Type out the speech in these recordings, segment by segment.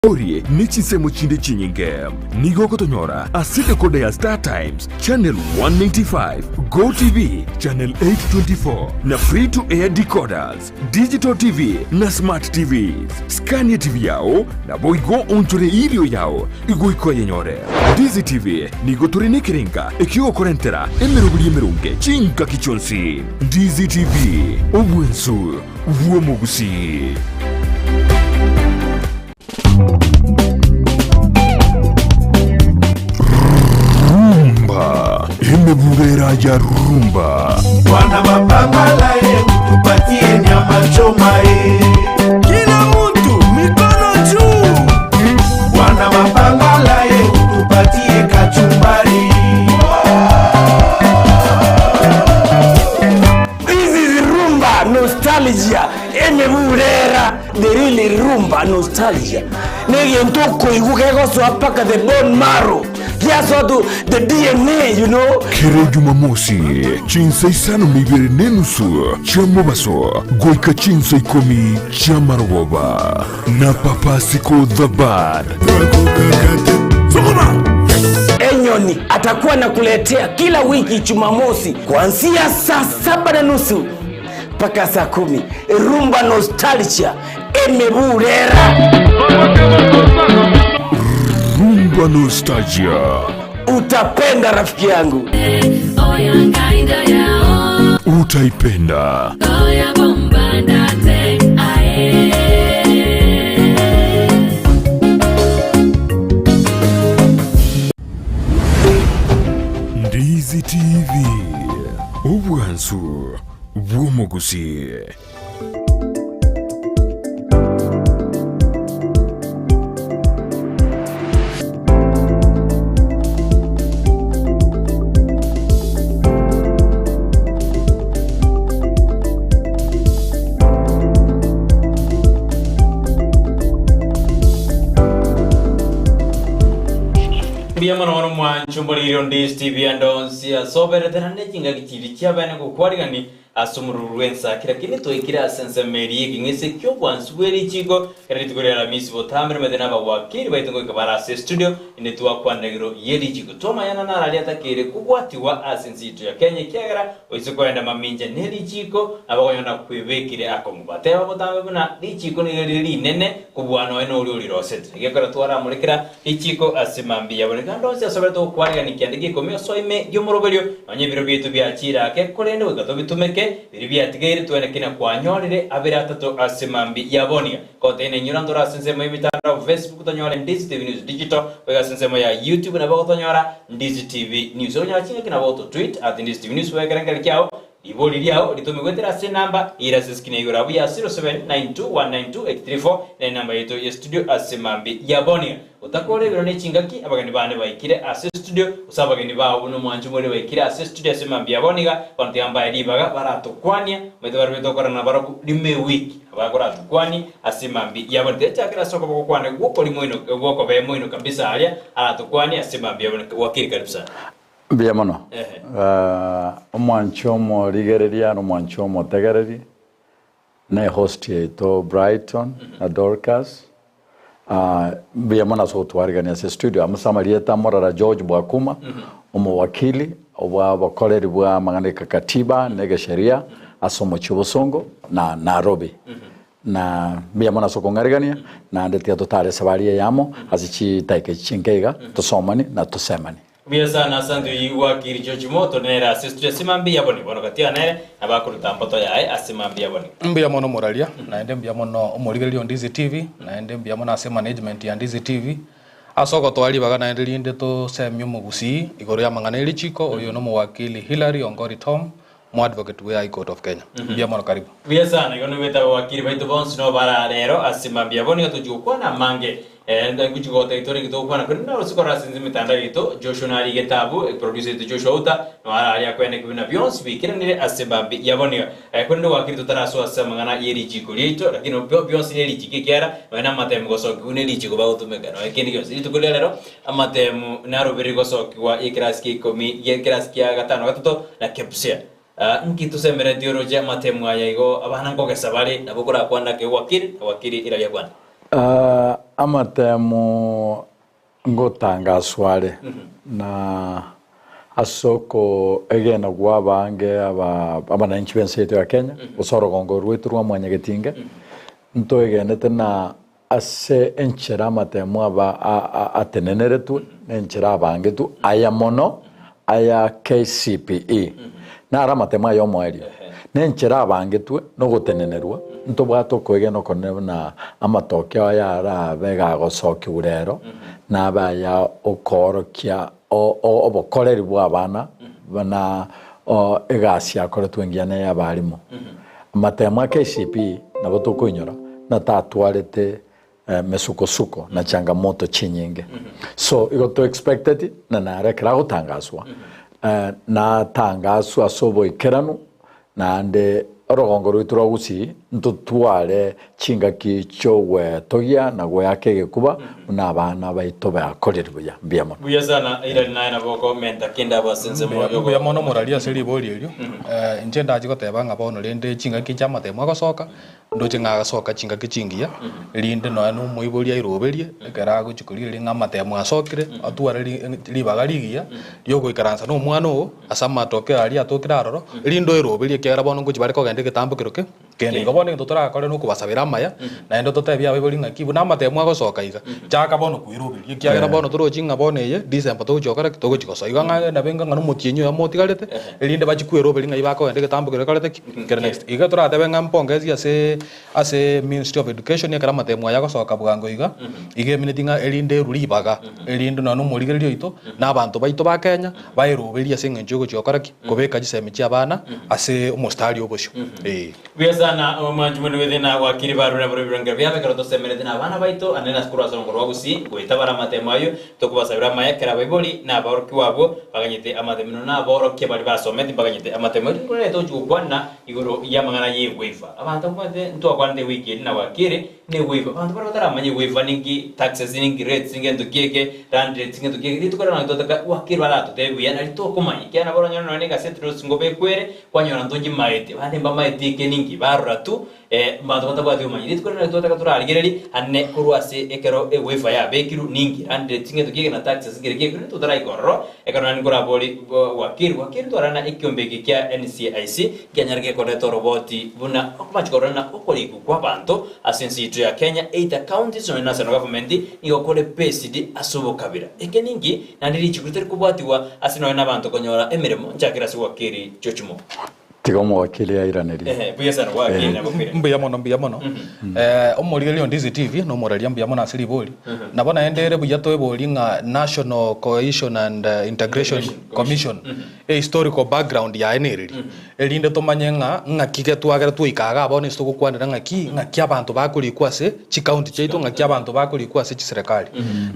Orie ne chinsemo chinde chinyinge. Nigo ogotonyora ase decoder ya Star Times, channel 195, Go TV, channel 824, na free to air decoders, digital TV na smart TVs. Scan TV yao naboigo onchore erio yao igoika oyenyore. Ndizi TV nigo tore nekerenga ekiogokorentera emeroberi emeronge chingaki chionsi. Ndizi TV, obwensu bw'omogusii. Rumba, emebubera ya rumba. Bwana mapambala ye utupatie nyama choma ye. Kila mtu mikono juu. Bwana mapambala ye utupatie kachumbari. This is rumba nostalgia emeburera the real rumba nostalgia negento okoigwa kegosoa mpaka the bone marrow giasoa to the DNA you know. Kera Jumamosi, chinsa isano na ibere na enusu chia mobaso goika chinsa ikomi chia marogoba na Papa Siko the Bad. Enyoni atakuwa nakuletea kila wiki Jumamosi kuanzia saa saba na nusu mpaka saa kumi Rumba Nostalgia emeburera. Rumba Nostalgia. Utapenda rafiki yangu. Utaipenda. Ndizi TV, obwansu bw'omogusii. Mbuya mono mono mwancho mborire onde TV ande onsi ase oberete naende chingaki chiria chiabene gokwarigani ase omoruru bw'ensa kera kende twaikire ase ensemo eria y'ekeng'ese ki'obwansu bwe richiiko kera rituko ria Alamisi botambe nomanyete nabagwakeri baito ngoika bare ase estudio inde twakwanera igoro ye richiiko twamanyana nararia atakeire kobwatigwa ase ense yaito ya Kenya ekiagera oise koenda mamincha ne richiiko nabo okonyora kwebekire akong'u bateba botambe buna richiiko nigo rire rinene kobua nonya noria orirosete egekora twaramorekera Richiiko ase mambia bore kando onsi asoberete gokwarigania kiande gi'ikomi osoe ime y'omoroberio, nonya ebiro biaito biachiire ake, korende goika tobitumeke biria biatigaire twene kina kwanyorire abere atato ase mambia boniga. Goteina inyora ntore ase ensemo y'emitandao Facebook tonyore Ndizi TV News Digital, goika ase ensemo ya YouTube nabo gotonyora Ndizi TV News. Okonyora chingaki nabo goto tweet at Ndizi TV News bwekere nkeri kiao Ribori riao ritome goetera ase enamba ere ase eskrini ya igoro abwo ya 0792192834 nere enamba yaito ye studio ase mambia ya bonia. Otakore ebiro ne chingaki abageni bane baikire ase studio gose abageni bao buna omwancho more baikire ase studio ase mambia ya bono iga bono tiga mbae ribaga baratokwanie omanyete barabwo tokorana nabarabwo rimo ewiki abakoratukwanie ase mambia ya bono. Tiga chakera ase okoboko kwane gwokorimo ino gwokobee moino kabisa aria aratokwanie ase mambia ya bono. Wakili karibu sana. Mbuya mono. Omwanchi omorigereria na omwanchi omotegereri, na ehost yaito Brighton na Dorcas, mbuya mono ase gotwarigania ase estudio. Amo ase amarieta morara George Bwakuma, omowakili obwa obokoreri bwa amang'ana ekekatiba na egesheria ase omochie obosongo na Nairobi. Na mbuya mono ase okong'arigania, naende tiga totare esabari eyemo ase chidaika echi chinke iga, tosomani na tosemani. Mbuya sana asante oyio gwakiri George Moto nere ase studio ase mambia yabone bono gati nere nabo akoruta mboto yaye ase mambia yabone. Mbuya mono moraria, naende mbuya mono omorigereria o Ndizi TV, naende mbuya mono ase management ya Ndizi TV, ase ogotoa ribaga naende rinde tosemie omogusii igoro y'amang'ana y'erichiko, oyo nomowakili Hillary Ongori Tom, Omoadvocate bwe High Court of Kenya. Mbuya mono karibu. Mbuya sana, igo nigo abawakili baito bonsi nabo bara rero ase mambia bono iga tochia gokwana amange. Eh, ngochia gotebia torenge togokwana korende naro sikora ase ense emetandao yaito Joshua nare egetabu, producer oito Joshua Outa nao arare akoeneke buna bionsi biikeranire ase mambia ya bono iga. Eh, korende gwakire totarasoa ase amang'ana ye richiko riaito, lakini bionsi ne richiko ekiagera nonya na amatemo gosokigwa ne richiko bagotumeka nonya kende gionsi. Rituko ria rero Amatemu narobererie gosokigwa y'ekerasi kia ikomi, gi'ekerasi kia gatano gatato, na KPSEA. Nki tosemeretie oroche amatemu aya igo abana nkogesa bare, nabo korakwane ake gwakire, na gwakire ira riakwana. Amatemo ngotangaswa are na ase okoegena gwa abange aba abananchi b'ense yaito ya Kenya, gose orogongo rwaito rwa Mwanyagetinge, ntoegenete na ase enchera amatemo aba ateneneretwe, na enchera abangetwe, aya mono aya KCPE, naro amatemo aya omoerio, na enchera abangetwe na ogotenenerwa, ntobwate okoegena okonene buna amatokeo aya arabe gagosokigwa rero, nabe aya okoorokia obokoreri bw'abana buna egasi yakoretwe engiya na ey'abalimu. Amatemo a KCPE nabo tokoinyora na tatwarete mesukosuko na changamoto chinyinge. So igo to expected na naro ekero agotangaswa natangaswe ase oboikeranu naende orogongo rwaito rwa Gusii ntotware chingaki chi'ogwetogia na goeaka egekuba buna abana baito bakorire buya. Mbuya mono. Buya sana Irani naye nabo okomenta kende abwo ase ensemo Mbuya mbuya mono moraria ase ribori erio. Inche ndachi goteba ng'a bono rende chingaki chi'amatemo agosoka, ndoche ng'a agasoka chingaki chingiya, erinde nonya na omoibori airoberie, ekero agochia korigereria ng'a amatemo asokire, atware ribaga rigiya, riogoikaransa na omwana oo, ase amatokeo aria atokire aroro, erinde oiroberie ekiagera bono ngochia bare kogenda egetambo kero ke kende. Igo bono egento torakore nokobasabera amaya, naende totebie abaibori ng'aki buna amatemo agosoka iga, chaka bono koiroberia ekiagera bono torochi ng'a bono eye December togochia gokora ki? Togochia gosoa. Igo ng'a nabe ng'a nomotienyi oyomo otigarete, erinde bachie kweroberia ng'ai bakogenda egetambo keria gekorete ki? Kere next. Iga toratebe ng'a mpongezi ase ase Ministry of Education ekero amatemo aya agosoka bwango iga, iga emineti ng'a erinde erwe ribaga, erinde nonya na omorigereria oito, na abanto baito ba Kenya, baeroberie ase eng'encho yogochia gokora ki? Kobeka chisemi chia abana ase omostari obosio. Ee. Buya sana omwanchi mwene bw'ethina na wakiri barure naboro ebirongero biabo ekero tosemerete na abana baito ande na korwa ase orongo rwa gusii goeta bare amatemo ayio tokobasabera amaya ekero abaibori na abaorokigwa abwo baganyete amatemino na aborokia baria basometi mbaganyete amatemo erio nigo togochia gokwana igoro y'amang'ana y'ewaiver abanto mbwate ntwakwanete ewiki eria na wakiri ne ewaiver abanto baria bataramanya ewaiver ninki taxes ninki rates ngento ki eke land rates ngento ki eke rituko riria nabo totaka wakiri baratotebie buya nari tokomanya ekiagera nabo oranyore nonya na egaseti nosi ngobekwere Kwanyora ntonyimaeti, abande mbamaeti eke ninki, barora tu, eh, mbanto batabwati obomanyi. Rituko riria nario twataka torarigererie ane korwa ase ekero ewaiver yabekirwe ninki, land rates ngento ki eke na taxes nkere ki eke, rende totaraika ororo, ekero naende nkorabori wakiri, wakiri ntwarana na ekiombe eke kia NCIC, nkianyare gekoreta oroboti buna okomachi korora na okorikwa kwa abanto ase ense yaito ya Kenya, either counties nonya national government, nigo kore based ase obokabira. Eke ninki? Naende richiko ritari kobwatigwa ase nonya nabanto konyora emeremo, nchakere ase gwakeri George Moore. Tiga omowakili airanerie. Ehe, buya sana gwakeri nabo kwire. Mbuya mono mbuya mono. Omorigereria o Ndizi TV na omoraria mbuya mono ase ribori. Nabo naende ere buya toebori ng'a National Cohesion and Integration Commission ehistorical background yaye nereri. Erinde tomanye ng'a ng'aki getwagera twaika igaa bono ase togokwanera ng'aki ng'aki abanto bakorikwa ase chicounty chiaito ng'aki abanto bakorikwa ase chiserekari.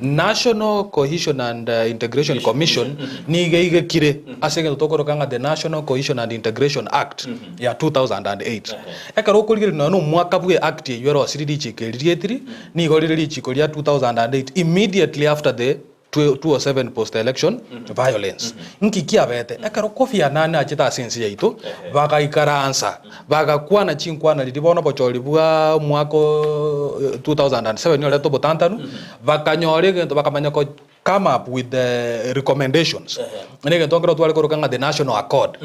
National Cohesion and Integration Commission nigo eigekire ase egento tokoroka ng'a the National Cohesion and Integration Act ya 2008. Ekero okorigereria nonya na omwaka bwe act eywo erosirie richiko eri rietiri, nigo rire richiko ria 2008 immediately after the 207 post election violence. Nki kiabete? Ekero Kofi Annan achete ase ense yaito, bagaikaransa, bagakwana chinkwana riria bono obochori bwa omwaka o 2007 oreta obotantanu, bakanyora egento bakamanya ko come up with the recommendations. Na egento nkero tware koroka ng'a the national accord.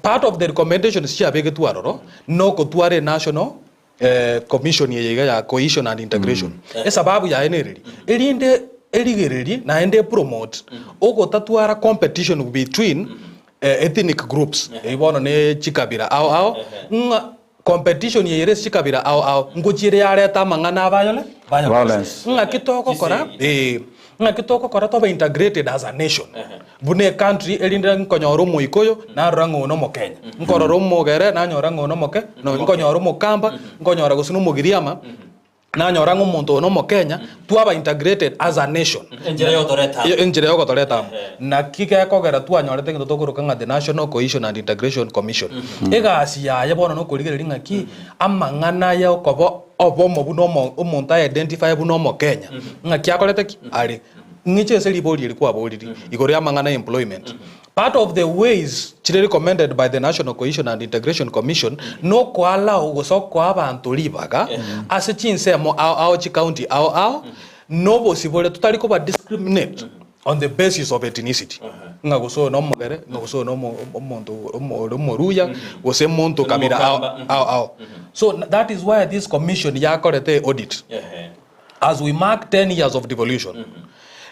Part of the recommendations chiabegetwe aroro, nokotwara enational Commission eye iga ya Cohesion and Integration, esababu yaye nereri, erinde erigererie naende epromote ogotatwara competition between ethnic groups, eyio bono ne chikabira ao ao, ng'a competition eye ere ase chikabira ao ao, ngochia ere yareta amang'ana a violence, Violence. ng'aki togokora ee, ng'aki togokora tobe integrated as a nation. Buna ecountry erinde nkonyora omoikoyo narora ng'a oyo nomokenya, nkorora omogere nanyora ng'a oyo nomoke no nkonyora omokamba, nkonyora gose na omogiriama, nanyora ng'a omonto oyo nomokenya, twaba integrated as a nation. Enchera yogotoreta amo. Enchera yogotoreta amo. Naki gekogera twanyorete egento tokoroka ng'a the National Cohesion and Integration Commission. Egasi yaye bono nokorigereria ng'aki, amang'ana ya okoba obomo buna omo omonto aye-identify buna omokenya, ng'aki akorete ki? Are. Ng'iche ase ribori eri kwaboriri igoro y'amang'ana ya employment. Part of the ways chire recommended by the National Cohesion and Integration Commission nokoallow gose okoa abanto ribaga ase chinsemo ao ao chicounty ao ao nobosibore totari koba discriminate on the basis of ethnicity ng'a gose oyo nomogere ng'a gose oyo nomo omonto omo ore omoruya gose monto kabira ao ao ao. So that is why this commission yakorete audit. As we mark 10 years of devolution,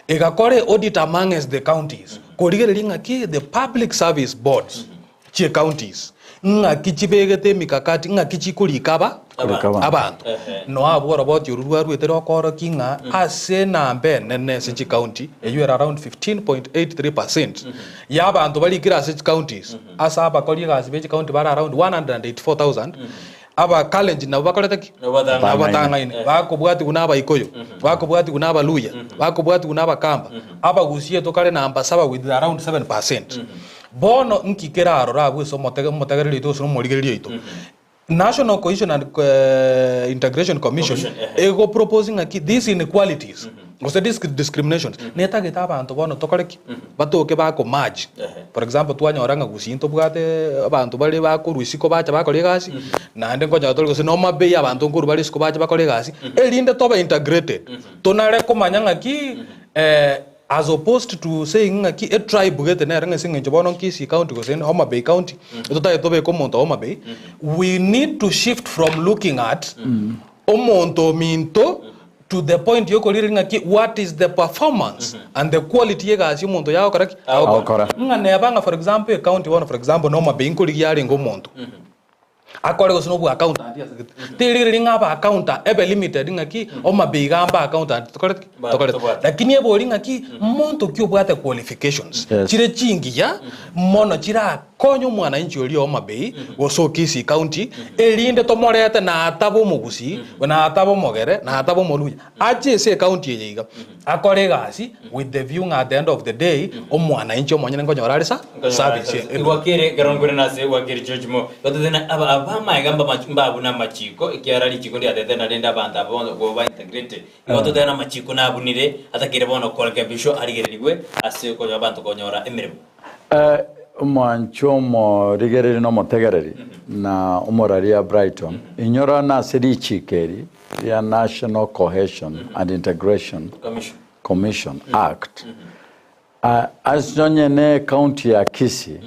egakora audit amongst the counties korigereria ng'aki the public service boards chie counties ng'aki chibegete emikakati ng'aki chikorika aba Korika abanto. abanto. Noa abwo oroboti oru rwaruete rokoorokia ng'a ase enamba enene ase chicounty eywo ere around 15.83 percent ya abanto barikire ase chicounties ase abakori egasi be chicounty bare around 184,000 Abakalenjin nabwo bakorete ki? Nabwo batang'aine. Nabwo batang'aine. Bakobwatigwa na Abaikoyo, bakobwatigwa na Abaluya, bakobwatigwa na Abakamba, Abagusie tokare namba saba with around 7%. Bono nki kerarore abwo ase omotege omotegereri oito gose omorigereria oito? National Cohesion and Integration Commission Commission, ehe. egopropose ng'aki these inequalities gose these discriminations netagete abanto bono tokore ki? Batoke bako merge. For example twanyora ng'a gusii ntobwate abanto bare bakorwa isiko bacha bakora egasi, naende nkonyora tore gose noma bei abanto nkorwa bare isiko bache bakore egasi, erinde tobe integrated, tonare komanya ng'aki as opposed to saying ng'aki etribe gete nere ng'a ase eng'encho bono Kisii county gose Homa Bay county, totagete tobeke omonto Homa Bay, we need to shift from looking at omonto ominto To the point yokorigereria ng'aki what is the performance and the quality y'egasi omonto oyo agokora ki? Agokora. Ng'a neba ng'a for example ecounty bono for example na Homa Bay nkorigia arenge omonto akore gose nobwa accountant ase gete. Terigereria ng'a aba accountant ebe limited ng'aki Homa Bay iga mba accountant tokorete ki? Ba- Tokorete. tobwate. Lakini ebori ng'aki monto ki obwate qualifications Yes. chire chingiya mono chirakonye omwananchi oria o Homa Bay gose o Kisii County erinde tomorete na atabe omogusii na atabe omogere na atabe omoluya ache ase ecounty eye iga akore egasi with the view ng'a at the end of the day omwananchi omonyene nkonyora are sa service ende. Gwakere ekero nkore nase gwakere George Mo gototena aba abamaega mbabuna amachiko ekiara richiko ndiatete narende abanto aba bonsi goba integrated Igo totebe namachiko nabunire, atakire bono korekebishwa arigererigwe ase okonya abanto konyora emeremo. Omwanchwa omorigereri na omotegereri na omoraria Brighton, inyora nase richiiko eri ria National Cohesion and Integration Commission. Commission Act, ase onye ne ecounty ya Kisii,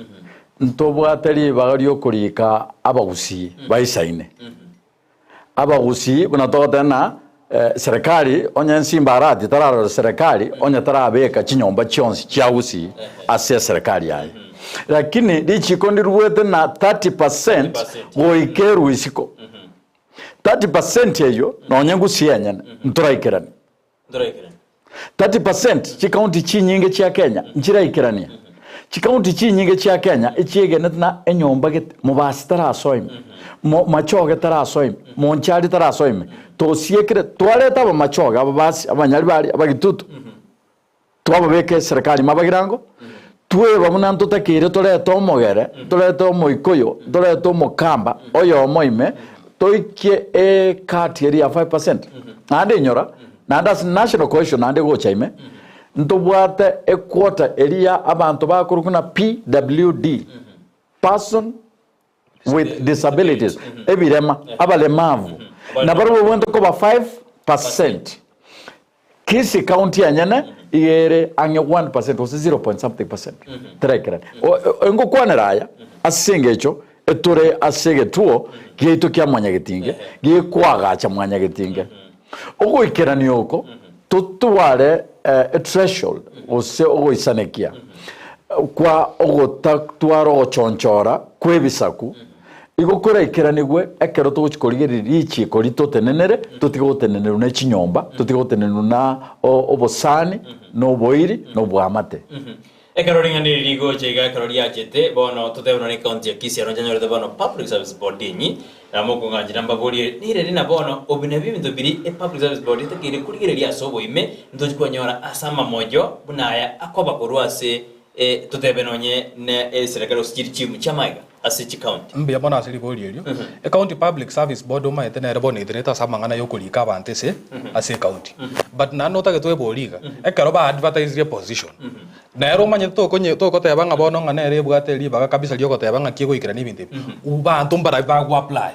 ntobwate ribaga riokorika abagusii baisaine. Abagusii buna togoteba ng'a serikali onye nsimba arati tararora serikali onye tarabeka chinyomba chionsi chia gusii ase eserikali yaye. Lakini richiko ndiruete na 30% goika erwe isiko. 30% eywo nonye gusii enyene ntoraikeranie. 30% chikaunti chinyinge chia Kenya nchiraikerania. Chikaunti chinyinge chia Kenya echiegenete na enyomba gete, Mobasi tarasoa ime, Mo Machoge tarasoa ime, Monchari tarasoa ime, tosiekire twareta abamachoge, ababasi, abanyaribari, abagitutu, twababeka eserekari ime abagirango, tweba buna ntotakeire torete omogere, torete omoikoyo, torete omokamba, oyomo ime, toikie ekati eria ya 5%. Naende inyora, Naende ase national cohesion naende gocha ime, ntobwate equota eria abanto bakorokwa ng'a PWD, person with disabilities, ebirema, abalemavu, nabarabwo babwenerete koba 5%. Kisii county enyene iga ere ang'e 1% gose zero point something percent, teraikerani. Ngokwanera aya ase engecho etore ase egetuo giaito kia mwanyagetinge, gekoagacha mwanyagetinge. Ogoikerania oko totware ethreshold gose ogoisanekia kwa ogotatwara ogochonchora kw'ebisaku igo koraikeranigwe ekero togochia korigereria richiiko ritotenenere, totige gotenenerwa ne chinyomba, totige gotenenerwa na obosani, na oboiri, na oboamate. Ekero ring'ana eri rigocha iga ekero riachete, bono totebe nonya ecounty ya Kisii aro nchianyorete bono Public Service Board enyi, na mokong'anchera mbaborie, nireri na bono obi nabio ebinto biria ePublic Service Board etakeire korigereria ase oboime, ntochi kwanyora ase amamojo buna aya akoba korwa ase totebe nonye ne eserekari gose chiri chimu chi'amaiga. Ase chicounty. Mbuya mono ase ribori erio. Ecounty Public Service Board omanyete nere bono etenenete ase amang'ana yokorika abanto ase ase ecounty. But naende notagete oebori iga, ekero ba advertisire eposition, nere omanyete tokonye togoteba ng'a bono ng'a nere ebwate ribaga kabisa riogoteba ng'aki egoikerania ebinto ebi, banto mbarabi bago apply.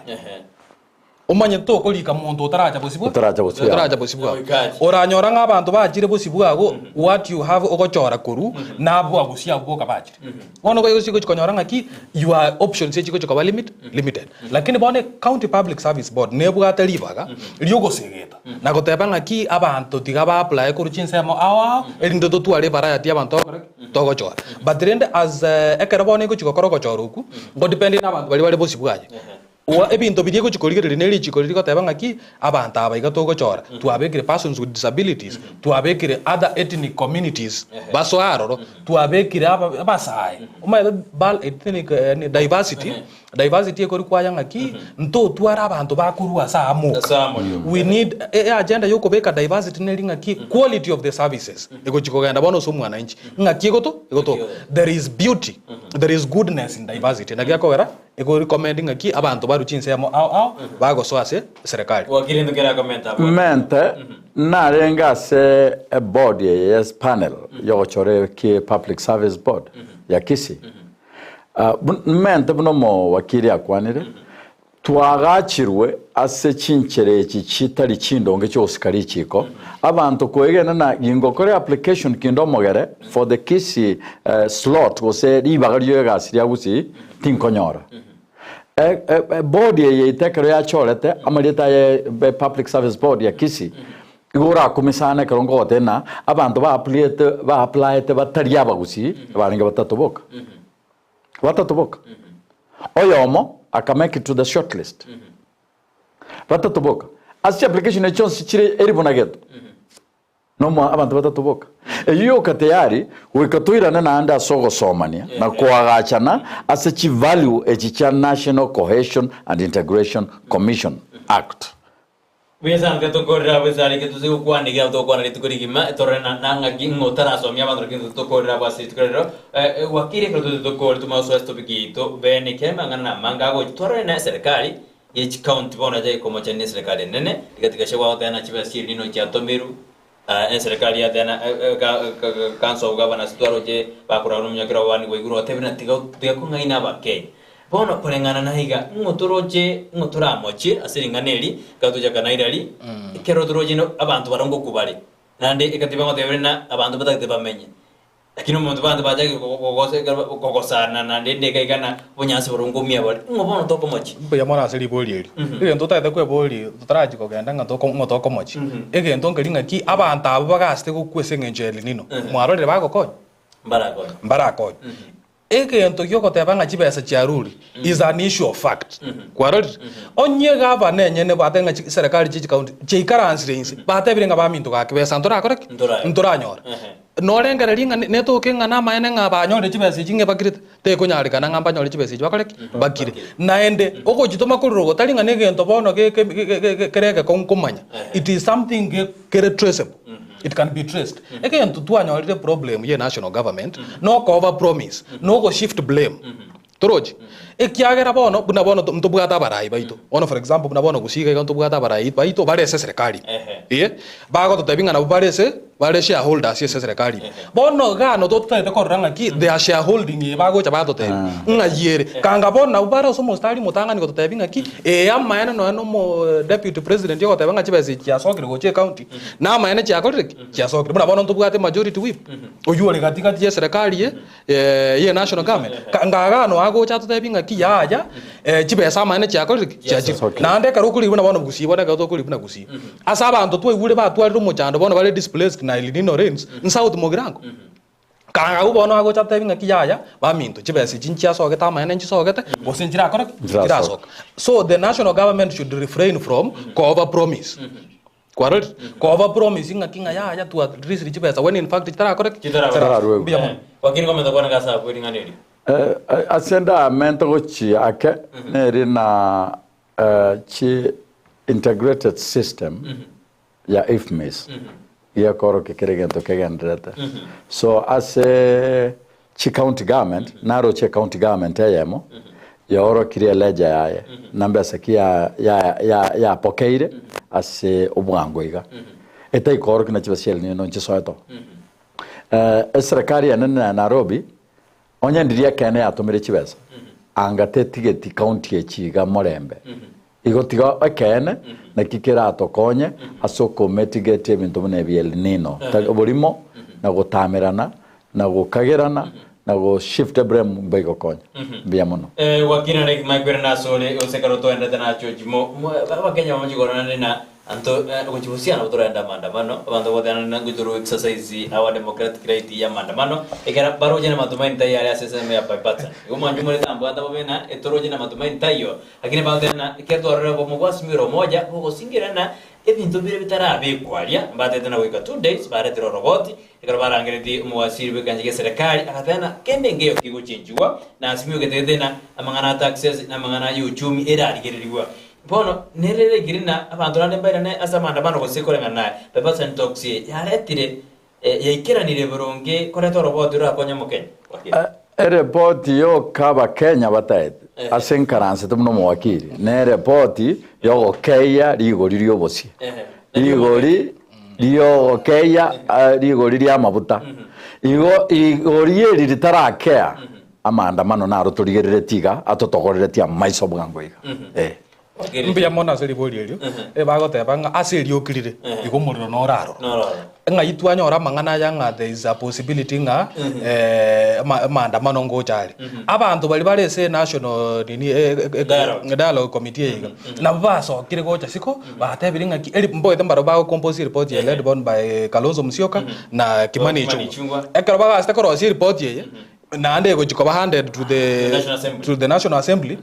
Omanyete tokorika monto otaracha bosio bwa Otaracha bosio bwao. otaracha bosio bwao. Goika ache. Oranyora ng'a abanto bachire bosio bwago what you have ogochora korwa nabwo abosio abwo boka bachire. Bono gochi gochi konyora ng'aki your options echi gochi koba limit limited. Lakini bono County Public Service Board nebwate ribaga riogosegeta na goteba ng'aki abanto tiga ba apply korwa chinsemo ao ao erinde totware evariety y'abanto togokora ki? Togochora. But rende as ekero bono egochi gokora ogochora okwo, ngodepend na abanto baria bare bosio bwaye. Oa ebinto biria egochia korigereria ne richiko riria rigoteba ng'aki, abanto aba iga togochora, twabekire persons with disabilities, twabekire other ethnic communities basoe aroro, twabekire aba abasae. Omanyete bal ethnic yaani diversity, diversity ekori kwaya ng'aki, ntotware abanto bakorwa ase amo Ase oka. amo rioka. We need e agenda ya okobeka diversity neri ng'aki, quality of the services egochia kogenda bono ase omwananchi, ng'aki egoto egotoka. There is beauty, there is goodness in diversity, naki gekogera. Ego recommend ng'aki abanto barwe chinsemo ao ao bagosoa ase eserekari. Wakili ndo kera comment abwate. Mente narenge ase eboard eye ya panel yogochora eki public service board ya Kisii. Ah, bu- mente buna omowakili akwanire, twagachirwe ase chinchera echi chitari chindonge chiogosika richiko, abanto koegena na gingokora application kinde omogere for the Kisii eh, slot gose ribaga rio egasi ria Gusii, Tinkonyora. Eboard eye yaito ekero yachorete amarieta aye Public Service Board ya Kisii, igo orakumie sana ekero nkogotebia ng'a abanto ba appliete ba appliete batari abagusii barenge batato boka. Batato boka. Oyomo aka make it to the short list. Batato boka. Ase chiapplication echio chionsi chire eribu na gento. Nomo abanto batatoboka. Eyio yoka teyari, goika toirane naende ase ogosomania na koagachana ase chivalue echi chia National Cohesion and Integration Commission Act. Buya sana tiga tokorere abwo ase arike tose gokwana ekiagera togokwana rituko rigima torore na na ng'aki ng'a otarasomia abanto lakini tokorere abwo ase rituko rero wakili ekero tote tokore tomanye gosoa ase topic yaito bene ekiagera amang'ana namange agocha torore na eserekari ye chicounty bono yachake komochani ne eserekari enene, rigatika gachia gwagotebia chibesa chi'El Nino chiatomirwe, eserekari yatebia council of governors twaroche bakoragwa nomonyakera obani gwaigure otebire ng'a tiga tiga kong'aina abakenya. Bono koreng'ana na iga, ng'o toroche ng'o toramochie ase ring'ana eri, ekero tochaka nairari, ekero toroche abanto baria ngokwa bare, naende egatiba ngotebia buna abanto batagete bamenye. Lakini omonto abanto bachakire kogosana naende ende iga iga na obonyansi boria ngomia bore, ng'o bono tokomochia? Mbuya mono ase ribori erio. Egento otagete kweboria totarachia kogenda ng'a toko ng'o tokomochia. Egento nkeri ng'aki abanto abwo bagasete gokwa ase eng'encho ya El Nino, mwarorire bagokonya? Mbarakonye. Mbarakonye. Egento giogoteba ng'a chibesa chiarure is an issue of fact. Kwarorire? Onye gavana enyene batebe ng'a chi serikali chie chicounty chiaikaransire inse, batebire ng'a baminto gaki besa ntorakore ki? Ntoranyora. Ntoranyora. Norengereria ng'a netoke ng'a namaene ng'a banyorire chibesa echi ng'a bakirete, tekonyarekana ng'a mbanyore chibesa echi bakore ki? Bakire. Naende, ogochitoma korwa igo tari ng'a negento bono geke kere egekong'u komanya, it is something ge kere traceable. It can be traced. Egento twanyorire problem ye national government noko over promise, nogo shift blame. Torochi? Ekiagera bono, buna bono ntobwate abarai baito. Bono for example buna bono gusii iga iga ntobwate abarai baito bare ase eserekari. Eeh, bagototebia ng'a nabwo bare ase, bare shareholders ase eserekari ime. Bono igaa totagete korora ng'aki their shareholding eye bagocha batotebia ng'ai ere. Kanga bono nabwo bare ase omostari omotang'ani gototebia ng'aki, ee amaene nonya na omo deputy president ogoteba ng'a chibesa echi chiasokire gocha ecounty, namaene chiakorire ki? Chiasokire. Buna bono ntobwate majority whip, oywo ore gati gati ya eserekari ye ye national government. Kanga igaa nonya agocha atotebie ng'aki yaya, chibesa amaene chiakorire ki? Chiachire. Naende ekero okorigwa buna bono gusii bono ekero tokorigwa buna gusii, ase abanto twaigure batwarire omochando bono bare displaced na El Nino rains, nsouth mogirango. Kanga agwo bono agocha atebi ng'aki yaya, baminto, chibesa echi nchiasogete amaene nchisogete, gose nchirakore ki? Nchirasoka. So the national government should refrain from ko over promise. Kwarorire? Ko over promise ng'aki ng'a yaya twa released chibesa when in fact chitarakore ki? Chitararuegwa. Mbuya mono. Wakili komenta kwane gase abwo ring'ana erio. Ase ndamente gochia ake neri na chi integrated system ya IFMIS gekorokia kera egento kegendererete. So ase chi county government naroche ecounty government eyemo. Yaorokirie eleja yaye, na mbesa ki yapokeire ase obwango iga, etaikoorokia na chibesa chia El Nino nchisoete oo. Eserekari enene ya Nairobi, onye ndiria ekeene yatomire chibesa, anga tetigeti county echi iga morembe. Igo tiga ekeene naki keratokonye ase okomitigate ebinto buna ebi El Nino, tari oborimo na gotamerana na gokagerana na go shift blame mbaigokonya. Mbuya mono. Eh, gwakina na ekima ekwere nasore gose ekero toendete na chochi mo mo- abakenya bamochi korora naende na anto eh, gochi bosia nabo toragenda maandamano abanto bagoteba naende ngochi toro exercise our democratic right ya maandamano ekero baroche na matumaini taiyo aria ase ensemo ya bipartisan. Igo mwanche more tambwata bobe ng'a etoroche na matumaini taiyo Lakini bagoteba ng'a ekero twarorire obomo bwasimire omoja bogosingira ng'a ebinto bire bitarabekwa aria, mbatete na goika 2 days baretire oroboti, ekero barangeretie omowasiri bw'ekancha gi'eserekari agateba ng'a kende nkeiyo kegochenchigwa na asimwe ogetete ng'a amang'ana a taxes na amang'ana y'uchumi erarigererigwa. Bono nere rigiri ng'a abanto naende mbairane ase amaandamano gose koreng'ana naye bipartisan talks eye yaretire Yaikeranire boronge koreta oroboti rorakonye Omokenya. Erepoti yoka Abakenya bataete ase nkaransete buna omowakili nerepoti yogokeyia rigori riobosie, rigori riogokeyia rigori riamabuta. Igo rigori eri ritarakea amaandamano naro torigereretie iga atotogoreretie amaiso bwango iga. Mbuya mono ase ribori erio, ebagoteba ng'a ase erioki rire, igo omorero noro aroro. Ng'ai twanyora amang'ana aya ng'a there is a possibility ng'a amaandamano ngocha are. Abanto baria bare ase national nini dialogue committee eye iga, nabo basokire gocha isiko, batebire ng'aki eri mboete mbarabwo bago compose eripoti eye led bon by Kalonzo Musyoka na Kimani Ichung'wa. Ekero bagasete korosia eripoti eye, naende egochia koba handed to the, National Assembly. to the National Assembly,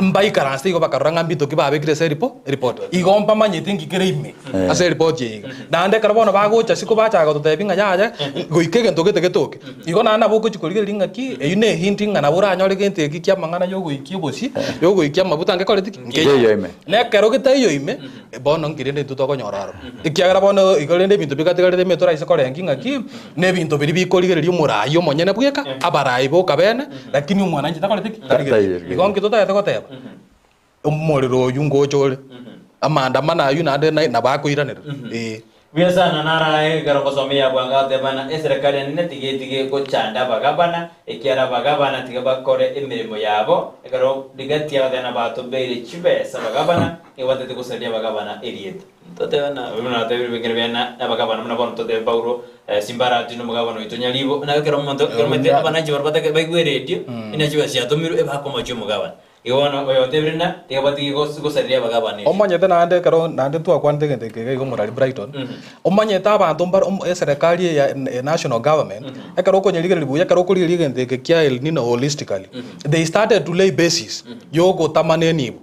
mbaikaranse igo bakarora ng'a mbinto ki babekire ase eripo eripoti. Igo mbamanyete nki kere ime ase eripoti eye iga. Naende ekero bono bagocha isiko bachaka gototebia ng'a yaya, goika egento gete getoke. Igo naende nabo ogochia korigereria ng'aki, eyio ne ehint ng'a nabo oranyore gento eki kia amang'ana ya ogoikia obosie, ya ogoikia amabuta ngekoreti ki? Nkeiyo ime. Na ekero getaiyo ime, Bono nki rende intwe tokonyora aroro? Ekiagera bono igo rende ebinto bigatigarete ime toraise korengia ng'aki, nebinto biria bikorigereria omoraai omonyene bweka, abaraai boka bene, lakini omwananchi takoreti ki? Tarigereiri. Igo nki totagete goteba? Omorero oyio ngocha ore, amaandamano ayio naende nabo akoiranerera, ee. Buya sana narae ekero ngosomia bwango agateba ng'a eserekari enene tiga etige gochanda abagabana, ekiagera abagabana tiga bakore emeremo yabo, ekero Rigathi agateba ng'a batobeire chibesa abagabana, nigo batagete gosaria abagabana erieta. Totebe ng'a buna natebire bingene biane na abagabana buna bono totebe Paulo Simbarati nomogabana oito Nyaribo, nabo ekero omonto ekero omanyete abananchi baria batagete baigwe eredio, inaki chibesa chiatomirwe ebakomochia omogabana. Igo bono oyo otebire ng'a tiga batige gosareria abagabana erio. Omanyete naende ekero naende twakwanete egento eke iga iga omorari Brighton, omanyete abanto mbare omo eserekari eye ya e national government, ekero okonyerigereria buya ekero okorigereria egento eke kia El Nino holistically, they started to lay basis ya ogotamana enibo.